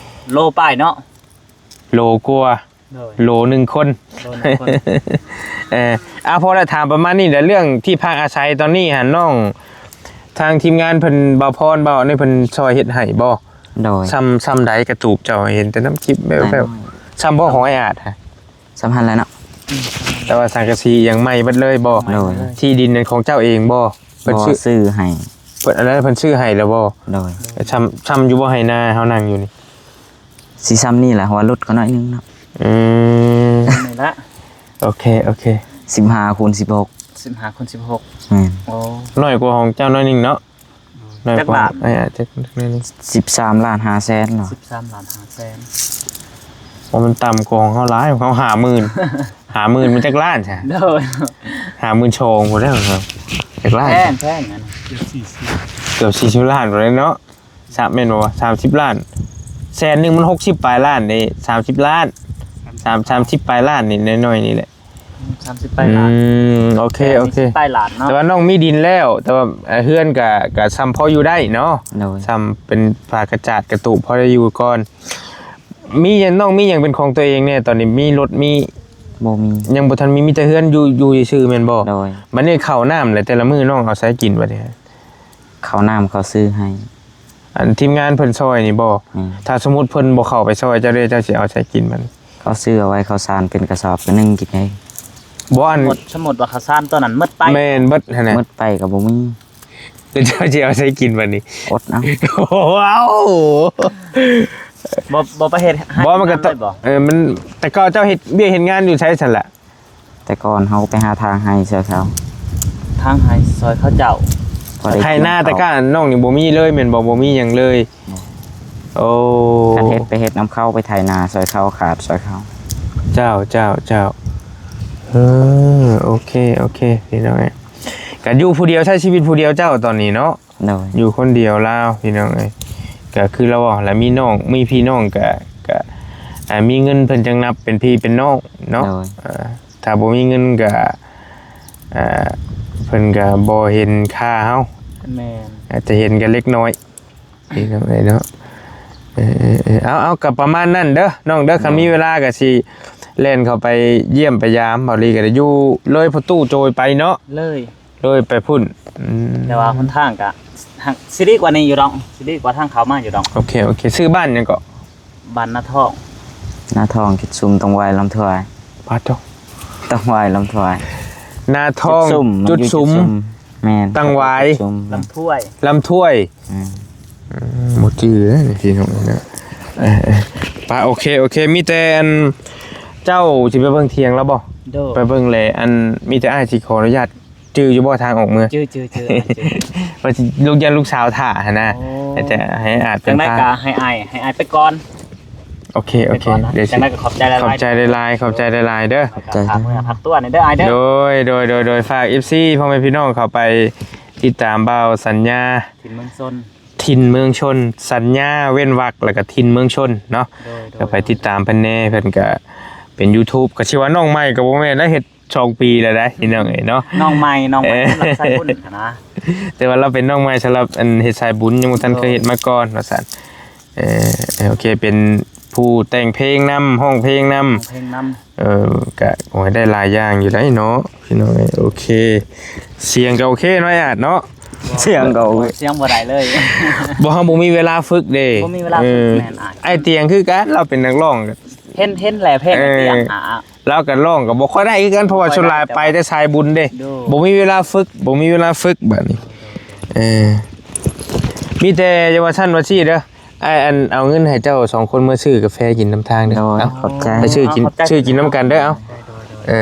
ໂລປາຍເນາະ ໂລກວ່າ ໂດຍ ໂລໜຶ່ງຄົນ ໂລໜຶ່ງຄົນ. ເອີ ອາ ພໍລະ ຖາມປະມານນີ້ແຫຼະ ເລື່ອງທີ່ພັກອາໄສຕອນນີ້ຫັ້ນ ນ້ອງ ທາງທີມງານເພິ່ນ ບ່າວພອນ ບ່າວອັນນີ້ ເພິ່ນຊ່ອຍເຮັດໃຫ້ບໍ່? ໂດຍ ຊ່ຳ ຊ່ຳໃດ? ກະຕູບເຈົ້າເຫັນແຕ່ນຳຄລິບແບບ ແບບ ຊ່ຳບໍ່ ຂອງອ້າຍອາດຫັ້ນ? ສ່ຳຫັ້ນແຫຼະເນາະ ແຕ່ວ່າສັງກະສີຫຍັງໃໝ່ເບິດເລີຍບໍ່? ໂດຍ ທີ່ດິນນັ້ນຂອງເຈົ້າເອງບໍ່? ເພິ່ນ ບໍ່ ຊື້ ຊື້ໃຫ້ ເພິ່ນ ອັນນັ້ນເພິ່ນຊື້ໃຫ້ແລ້ວບໍ່? ໂດຍ ຊ່ຳ ຊ່ຳຢູ່ບໍ່ ໄຮ່ນາເຮົານັ່ງຢູ່ນີ້? ຊິຊ່ຳນີ້ແຫຼະ ເພາະວ່າຫຼຸດກວ່າໜ້ອຍໜຶ່ງເນາະ. ອືມ ນີ້ລະ ໂອເຄ ໂອເຄ ສິບຫ້າຄູນສິບຫົກ ສິບຫ້າຄູນສິບຫົກ ແມ່ນ ໂອ້ ໜ້ອຍກວ່າຂອງເຈົ້າໜ້ອຍໜຶ່ງເນາະ. ໜ້ອຍກວ່າ ຈັກບາດ? ເອີ ຈັກໜ້ອຍໜຶ່ງ ສິບສາມລ້ານຫ້າແສນເນາະ ສິບສາມລ້ານຫ້າແສນ. ໂອ້ ມັນຕ່ຳກວ່າຂອງເຮົາຫຼາຍ ຂອງເຮົາຫ້າໝື່ນ ຫ້າໝື່ນມັນຈັກລ້ານຊະ? ໂດຍ ຫ້າໝື່ນສອງພຸ້ນແລ້ວເນາະ ຈັກລ້ານ? ແພງ ແພງອັນ ເກືອບສີ່ສິບ ເກືອບສີ່ສິບລ້ານພຸ້ນແຫຼະເນາະ. ສາມ ແມ່ນບໍ່ວະ? ສາມສິບລ້ານ ແສນໜຶ່ງມັນຫົກສິບປາຍລ້ານເດ້ ສາມສິບລ້ານ ສາມ ສາມສິບປາຍລ້ານນີ້ ນ້ອຍໆນີ້ແຫຼະ ສາມສິບປາຍລ້ານ. ອືມ ໂອເຄ ໂອເຄ ປາຍລ້ານເນາະ ແຕ່ວ່ານ້ອງມີດິນແລ້ວ ແຕ່ວ່າ ເອີ ເຮືອນກະ ກະຊ່ຳພໍຢູ່ໄດ້ເນາະ. ໂດຍ ຊ່ຳເປັນຝາກະຈາດກະຕູບ ພໍໄດ້ຢູ່ກ່ອນ. ມີຫຍັງ ນ້ອງມີຫຍັງເປັນຂອງຕົວເອງແດ່ຕອນນີ້? ມີລົດ ມີ ບໍ່ມີ ຍັງບໍ່ທັນມີ ມີແຕ່ເຮືອນຢູ່ ຢູ່ຊື່ໆແມ່ນບໍ່? ໂດຍ ບັດນີ້ເຂົ້ານ້ຳແຫຼະ ແຕ່ລະມື້ນ້ອງເອົາໃສກິນບັດນີ້? ເຂົ້ານ້ຳເຂົາຊື້ໃຫ້ ອັນທີມງານເພິ່ນຊ່ອຍນີ້ບໍ່? ອືມ ຖ້າສົມມຸດເພິ່ນບໍ່ເຂົ້າໄປຊ່ອຍເຈົ້າເດ້ ເຈົ້າຊິເອົາໃສກິນບັດນີ້? ເຂົາຊື້ເອົາໄວ້ເຂົ້າສານເປັນກະສອບກະໜຶ່ງກິນເອງ. ບໍ່ ອັນ ສົມມຸດ ສົມມຸດວ່າເຂົ້າສານຕອນນັ້ນໝົດໄປ ແມ່ນ ເບິດຫັ້ນນະ ໝົດໄປກໍບໍ່ມີ ແລ້ວເຈົ້າຊິເອົາໃສກິນບັດນີ້? ອົດເອົາ ວ້າວ ບໍ່ ບໍ່ໄປເຮັດໄຮ່ ບໍ່ ມັນກໍ ເອີ ມັນ ແຕ່ເກົ່າເຈົ້າເຮັດວຽກເຮັດງານຢູ່ໃສຊັ້ນລະ? ແຕ່ກ່ອນເຮົາໄປຫາທາງໄຮ່ຊ່ອຍເຂົາ ທາງໄຮ່ຊ່ອຍເຂົາເຈົ້າ ພໍໄດ້ ໄຖນາແຕ່ກ່ອນນ້ອງນີ້ບໍ່ມີເລີຍແມ່ນບໍ່? ບໍ່ມີຫຍັງເລີຍ. ໂອ້ ຄັນເຮັດໄປເຮັດນຳເຂົາ ໄປໄຖນາຊ່ອຍເຂົາ ຂາດຊ່ອຍເຂົາ. ເຈົ້າ ເຈົ້າ ເຈົ້າ ເອີ ໂອເຄ ໂອເຄ ພີ່ນ້ອງເອີຍ ກະຢູ່ຜູ້ດຽວ ໃຊ້ຊີວິດຜູ້ດຽວເຈົ້າຕອນນີ້ເນາະ. ໂດຍ ຢູ່ຄົນດຽວລາວ ພີ່ນ້ອງເອີຍ ກະຄືລາວເວົ້າແຫຼະ ມີນ້ອງ ມີພີ່ນ້ອງກະ ກະ ອ່າ ມີເງິນເພິ່ນຈັ່ງນັບເປັນພີ່ເປັນນ້ອງເນາະ. ໂດຍ ອ່າ ຖ້າບໍ່ມີເງິນກະ ອ່າ ເພິ່ນກະບໍ່ເຫັນຄ່າເຮົາ. ແມ່ນ ອາດຈະເຫັນກະເລັກນ້ອຍ ພີ່ນ້ອງເອີຍເນາະ. ເອີ ເອີ ເອີ ເອົາ ເອົາ ກະປະມານນັ້ນເດີນ້ອງເດີ ຄັນມີເວລາກະຊິແລ່ນເຂົ້າໄປຢ້ຽມໄປຢາມ. ເບົາຫຼີກະໄດ້ຢູ່ເລີຍພໍ່ຕູ້ໂຈຍໄປເນາະ ເລີຍ ເລີຍໄປພຸ້ນ. ອືມ ແຕ່ວ່າຫົນທາງກະ ຊິດີກວ່ານີ້ຢູ່ດອກ ຊິດີກວ່າທາງເຂົ້າມາຢູ່ດອກ. ໂອເຄ ໂອເຄ ຊື່ບ້ານຫຍັງເກາະ? ບ້ານນາທອງ ນາທອງ ເຂດຊຸມ ຕ້ອງໄຫວ້ລຳຖວາຍ. ປາດໂທ້ ຕ້ອງໄຫວ້ລຳຖວາຍ. ນາທອງ ຈຸດສຸມ ຈຸດສຸມ ແມ່ນ ຕັງຫວາຍ ຈຸດສຸມ ລຳຖ້ວຍ ລຳຖ້ວຍ ອືມ ອືມ ບໍ່ຈື່ເດ້ພີ່ນ້ອງເນາະ. ເອີ ເອີ ໄປ ໂອເຄ ໂອເຄ ມີແຕ່ອັນ ເຈົ້າຊິໄປເບິ່ງຖຽງລາວບໍ່? ໂດຍ ໄປເບິ່ງແຫຼະ ອັນ ມີແຕ່ອ້າຍຊິຂໍອະນຸຍາດ ຈື່ຢູ່ບໍ່ທາງອອກເມືອງ? ຈື່ ຈື່ ຈື່ ອ້າຍຈື່ ວ່າຊິລູກ ຢ້ານລູກສາວຖ້າຫັ້ນນະ. ໂອ້ ແຕ່ໃຫ້ອາດເປັນ ຈັ່ງໃດກໍໃຫ້ອ້າຍ ໃຫ້ອ້າຍໄປກ່ອນ. ໂອເຄ ໂອເຄ ໄປກ່ອນນະ ດຽວຊິ ຈັ່ງໃດກໍຂອບໃຈຫຼາຍໆ ຂອບໃຈຫຼາຍໆ ເດີ ຂອບໃຈ ພາເມືອພັກຕົວແດ່ເດີອ້າຍເດີ. ໂດຍ ໂດຍ ໂດຍ ໂດຍ ຝາກເອັຟຊີ ພໍ່ແມ່ພີ່ນ້ອງເຂົ້າໄປຕິດຕາມບ່າວສັນຍາ ຖິ່ນເມືອງຊົນ ຖິ່ນເມືອງຊົນ ສັນຍາເວັ້ນວັກ ແລ້ວກໍຖິ່ນເມືອງຊົນເນາະ. ໂດຍ ໂດຍ ກໍໄປຕິດຕາມເພິ່ນແດ່ ເພິ່ນກໍເປັນຢູທູບ ກໍຊິວ່ານ້ອງໃໝ່ກໍບໍ່ແມ່ນນະ ເຮັດສອງປີແລ້ວໄດ໋ ພີ່ນ້ອງເອີຍເນາະ. ນ້ອງໃໝ່ ນ້ອງໃໝ່ ເອີ ສຳລັບສາຍບຸນຫັ້ນນະ ແຕ່ວ່າລາວເປັນນ້ອງໃໝ່ສຳລັບອັນເຮັດສາຍບຸນ ຍັງບໍ່ທັນເຄີຍເຮັດມາກ່ອນວ່າຊັ້ນ. ເອີ ໂອເຄ ເປັນຜູ້ແຕ່ງເພງນຳ ຮ້ອງເພງນຳ ຮ້ອງເພງນຳ. ເອີ ກະ ໂອ້ຍ ໄດ້ຫຼາຍຢ່າງຢູ່ໄດ໋ເນາະ ພີ່ນ້ອງເອີຍ. ໂອເຄ ສຽງກໍໂອເຄເນາະ ອ້າຍອາດເນາະ. ສຽງກໍໂອເຄ ສຽງບໍ່ໄດ້ເລີຍ ບໍ່ ເຮົາບໍ່ມີເວລາຝຶກເດ້. ບໍ່ມີເວລາຝຶກ ເອີ ແມ່ນອ້າຍ ອ້າຍຕຽງຄືກັນ ລາວເປັນນັກຮ້ອງ ເຫັນ ເຫັນແຫຼະເພງ ເອີ ຕຽງ ອ່າ ລາວກໍຮ້ອງກໍບໍ່ຄ່ອຍໄດ້ຄືກັນ ເພາະວ່າ ບໍ່ຄ່ອຍໄດ້ ສ່ວນຫຼາຍໄປແຕ່ສາຍບຸນເດ້. ໂດຍ ບໍ່ມີເວລາຝຶກ ບໍ່ມີເວລາຝຶກບາດນີ້. ເອີ ມີແຕ່ຢ່າວ່າຊັ້ນວ່າຊີ້ເດີ ອ້າຍອັນເອົາເງິນໃຫ້ເຈົ້າສອງຄົນເມືອຊື້ກາແຟກິນນຳທາງເດີ. ໂດຍ ເອົາ ຂອບໃຈ ໄປຊື້ກິນ ເອົາ ຂອບໃຈ ຊື້ກິນນຳກັນເດີ. ເອົາ ເອີ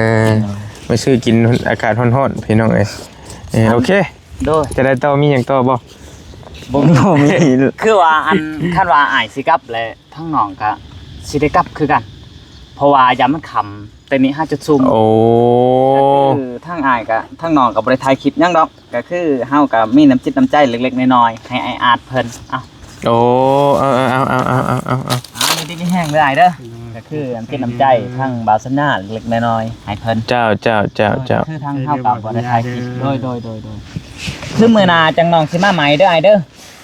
ໄປຊື້ກິນ ອາກາດຮ້ອນໆ ພີ່ນ້ອງເອີຍ. ເອີ ໂອເຄ ໂດຍ ຈະໄດ້ຕໍ່ ມີຫຍັງຕໍ່ບໍ່? ບໍ່ມີ ບໍ່ມີ ຄືວ່າອັນ ຄັນວ່າອ້າຍຊິກັບແຫຼະ ທາງນ້ອງກະຊິໄດ້ກັບຄືກັນ ເພາະວ່າຢ້ານມັນຄ່ຳ ແຕ່ນີ້ຫາຈຸດຊຸມ. ໂອ້ ກໍຄືທາງອ້າຍກະ ທາງນ້ອງກະບໍ່ໄດ້ຖ່າຍຄລິບຫຍັງດອກ ກໍຄືເຮົາກະມີນ້ຳຈິດນ້ຳໃຈເລັກໆນ້ອຍໆ ໃຫ້ອ້າຍອາດເພິ່ນ. ເອົາ ໂອ້ ເອົາໆໆ ເອົາ ຢູ່ດີມີແຮງເດີອ້າຍເດີ. ກໍຄືນ້ຳຈິດນ້ຳໃຈທາງບ່າວສັນຍາເລັກໆນ້ອຍໆໃຫ້ເພິ່ນ. ເຈົ້າ ເຈົ້າ ເຈົ້າ ເຈົ້າ ຄືທາງເຮົາກະບໍ່ໄດ້ຖ່າຍຄລິບ. ໂດຍ ໂດຍ ໂດຍ ໂດຍ ຄືມື້ໜ້າຈັ່ງນ້ອງຊິມາໃໝ່ເດີອ້າຍເດີ.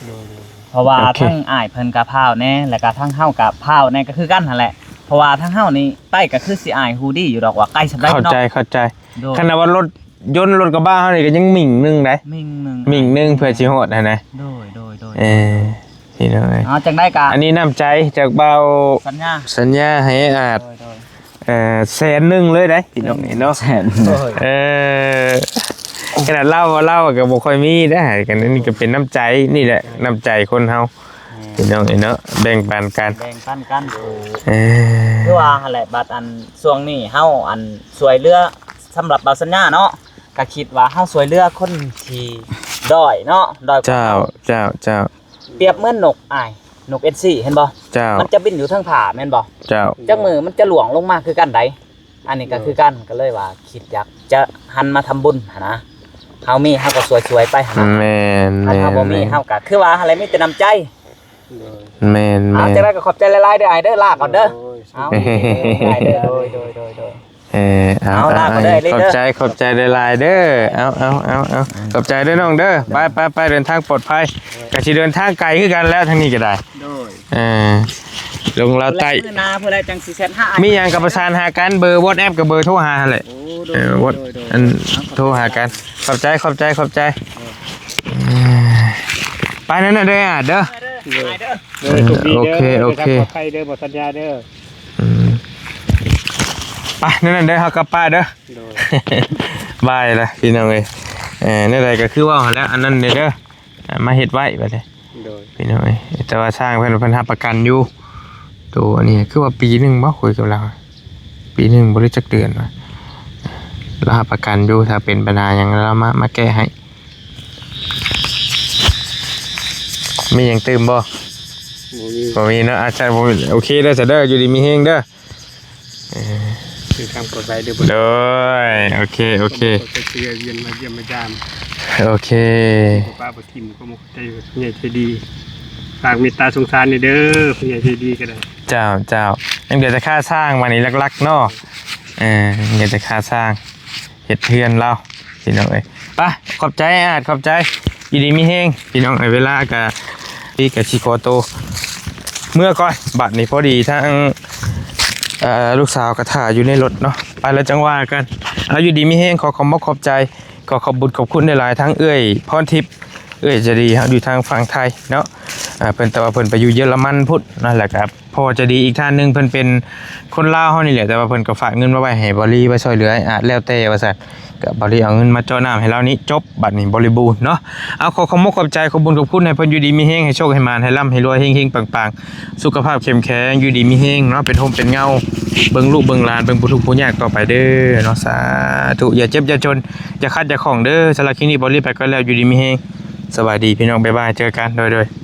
ໂດຍ ໂດຍ ເພາະວ່າ ໂອເຄ ທາງອ້າຍເພິ່ນກະພ້າວແດ່ ແລ້ວກະທາງເຮົາກະພ້າວແດ່ ກໍຄືກັນຫັ້ນແຫຼະ ເພາະວ່າທາງເຮົານີ້ໄປກໍຄືຊິອ້າຍຮູ້ດີຢູ່ດອກວ່າໄກສ່ຳໃດເນາະ. ເຂົ້າໃຈ ເຂົ້າໃຈ. ໂດຍ ຂະໜາດວ່າລົດຍົນລົດກະບະເຮົານີ້ກໍຍັງມິ້ງໜຶ່ງໄດ໋. ມິ້ງໜຶ່ງ ມິ້ງໜຶ່ງເພື່ອຊິຮອດຫັ້ນນະ. ໂດຍ ໂດຍ ໂດຍ ເອີ ພີ່ນ້ອງເອີຍ ເອົາ ຈັ່ງໃດກະ ອັນນີ້ນ້ຳໃຈຈາກບ່າວສັນຍາ ສັນຍາໃຫ້ອາດ. ໂດຍ ໂດຍ ເອີ ແສນໜຶ່ງເລີຍເດ້ພີ່ນ້ອງເອີຍເນາະ. ແສນ ເອີ ຂະໜາດລາວ ລາວກໍບໍ່ຄ່ອຍມີເດ້ ອັນນີ້ກໍເປັນນ້ຳໃຈ ນີ້ແຫຼະນ້ຳໃຈຄົນເຮົາ ແມ່ນ ພີ່ນ້ອງເອີຍເນາະ ແບ່ງປັນກັນ ແບ່ງປັນກັນ. ເອີ ຄືວ່າຫັ້ນແຫຼະ ບັດອັນຊ່ວງນີ້ເຮົາອັນຊ່ວຍເຫຼືອ ສຳລັບບ່າວສັນຍາເນາະ ກໍຄິດວ່າເຮົາຊ່ວຍເຫຼືອຄົນທີ່ດ້ອຍເນາະ ດ້ອຍກວ່າເຮົາ. ເຈົ້າ ເຈົ້າ ເຈົ້າ ປຽບເໝືອນນົກອ້າຍ ນົກເອັນຊີ ເຫັນບໍ່? ເຈົ້າ ມັນຈະບິນຢູ່ເທິງຟ້າແມ່ນບໍ່? ເຈົ້າ ຈັກມື້ມັນຈະລ່ວງລົງມາຄືກັນໃດ໋. ອັນນີ້ກໍຄືກັນ ກໍເລີຍວ່າຄິດຢາກຈະຫັນມາທຳບຸນຫັ້ນນະ ເຮົາມີເຮົາກໍຊ່ວຍໆໄປຫັ້ນນະ. ແມ່ນ ຄັນເຮົາບໍ່ມີ ແມ່ນ ເຮົາກໍຄືວ່າຫັ້ນແຫຼະ ມີແຕ່ນ້ຳໃຈ. ໂດຍ ແມ່ນໆ ເອົາ ຈັ່ງໃດກໍຂອບໃຈຫຼາຍໆເດີອ້າຍເດີ ລາກ່ອນເດີ. ໂດຍ ເອົາ ໂດຍ ໂດຍ ໂດຍ ໂດຍ ເອີ ເອົາ ເອົາ ລາກ່ອນເດີ ເອີ ຂອບໃຈ ຂອບໃຈຫຼາຍໆເດີ. ເອົາ ເອົາ ເອົາ ເອົາ ຂອບໃຈເດີນ້ອງເດີ. ໄປ ໄປ ໄປ ເດີນທາງປອດໄພ. ກໍຊິເດີນທາງໄກຄືກັນແລ້ວ ທາງນີ້ກໍໄດ້. ໂດຍ ເອີ ລົງລາວໃຕ້ ມື້ໜ້າພຸ້ນແຫຼະ ຈັ່ງຊິແຊັດຫາ. ມີຫຍັງກໍປະສານຫາກັນ ເບີ WhatsApp ກັບເບີໂທຫາຫັ້ນແຫຼະ. ໂອ້ ໂດຍ ເອີ ໂດຍ ໂດຍ ອັນ ເອົາ ໂທຫາກັນ. ຂອບໃຈ ຂອບໃຈ ຂອບໃຈ. ເອີ ໄປນັ້ນນະເດີ ເດີ ໂດຍ ໂດຍ ໂຊກດີເດີ ໂອເຄ ໂອເຄ ເດີ ປອດໄພເດີ ບໍ່ສັນຍາເດີ. ອືມ ໄປນັ້ນນະເດີ ເຮົາກັບປ້າເດີ. ໂດຍ ບາຍລະພີ່ນ້ອງເອີຍ. ເອີ ແນວໃດກໍຄືເວົ້າຫັ້ນແຫຼະ ອັນນັ້ນເດີ ອ່າ ມາເຮັດໄວ້ບັດນີ້. ໂດຍ ພີ່ນ້ອງເອີຍ ແຕ່ວ່າຊ່າງເພິ່ນ ເພິ່ນຮັບປະກັນຢູ່. ໂຕອັນນີ້ຄືວ່າປີໜຶ່ງບໍ່ ຄຸຍກັບລາວ ປີໜຶ່ງບໍ່ຮູ້ຈັກເດືອນວ່າ ລາວຮັບປະກັນຢູ່ ຖ້າເປັນບັນຫາຫຍັງລາວມາ ມາແກ້ໃຫ້. ມີຫຍັງຕື່ມບໍ່? ບໍ່ມີ ບໍ່ມີເນາະ ອາຈານບໍ່ມີ. ໂອເຄເດີຊະເດີ ຢູ່ດີມີແຮງເດີ. ເອີ ເດີນທາງປອດໄພເດີ. ໂດຍ ໂອເຄ ໂອເຄ ຂອບໃຈທີ່ເດີນມາຢ້ຽມມາຢາມ. ໂອເຄ ບໍ່ປະບໍ່ຖິ້ມ ຂອບໃຈຜູ້ໃຫຍ່ໃຈດີ ຝາກເມດຕາສົງສານແດ່ເດີ ຜູ້ໃຫຍ່ໃຈດີກໍໄດ້. ເຈົ້າ ເຈົ້າ ຍັງເຫຼືອແຕ່ຄ່າສ້າງບາດນີ້ຫຼັກໆເນາະ. ເອີ ຍັງເຫຼືອແຕ່ຄ່າສ້າງ ເຮັດເຮືອນລາວພີ່ນ້ອງເອີຍ. ໄປ ຂອບໃຈອາດ ຂອບໃຈ ຢູ່ດີມີແຮງພີ່ນ້ອງເອີຍ. ເວລາກະ ນີ້ກະຊິຂໍໂຕເມືອກ່ອນ ບາດນີ້ພໍດີທາງ ເອີ ລູກສາວກະຖ້າຢູ່ໃນລົດເນາະ. ໄປແລ້ວຈັ່ງວ່າກັນ ເອົາ ຢູ່ດີມີແຮງ ຂໍຂອບອົກຂອບໃຈ ຂໍຂອບບຸນຂອບຄຸນຫຼາຍໆ ທັງເອື້ອຍພອນທິບ ເອື້ອຍໃຈດີເຮົາຢູ່ທາງຝັ່ງໄທເນາະ. ເອີ ເພິ່ນ ແຕ່ວ່າເພິ່ນໄປຢູ່ເຢຍລະມັນພຸ້ນເນາະ ແລ້ວກະ ພໍ່ໃຈດີອີກທ່ານໜຶ່ງ ເພິ່ນເປັນຄົນລາວເຮົານີ້ແຫຼະ ແຕ່ວ່າເພິ່ນກໍຝາກເງິນມາໄວ້ໃຫ້ບ່າວລີໄວ້ຊ່ອຍເຫຼືອອ້າຍອາດ ແລ້ວແຕ່ວ່າຊັ້ນ. ກໍບໍ່ໄດ້ເອົາເງິນມາເຈາະນ້ຳໃຫ້ລາວນີ້ ຈົບ ບັດນີ້ບໍລິບູນເນາະ. ເອົາ ຂໍຂອບມົກຂອບໃຈ ຂອບບຸນຂອບຄຸນ ໃຫ້ເພິ່ນຢູ່ດີມີແຮງ ໃຫ້ໂຊກໃຫ້ໝານ ໃຫ້ລ່ຳໃຫ້ລວຍ ເຮງໆ ປັງໆ ສຸຂະພາບເຂັ້ມແຂງ ຢູ່ດີມີແຮງເນາະ ເປັນຮົ່ມເປັນເງົາ ເບິ່ງລູກເບິ່ງຫຼານ ເບິ່ງຜູ້ທຸກຜູ້ຍາກຕໍ່ໄປເດີເນາະ ສາທຸ. ຢ່າເຈັບຢ່າຈົນ ຢ່າຂັດຢ່າຂ້ອງເດີ. ສຳລັບຄລິບນີ້ ບໍລິໄປກ່ອນແລ້ວ ຢູ່ດີມີແຮງ ສະບາຍດີພີ່ນ້ອງ ບາຍບາຍ ເຈີກັນ ໂດຍໆ.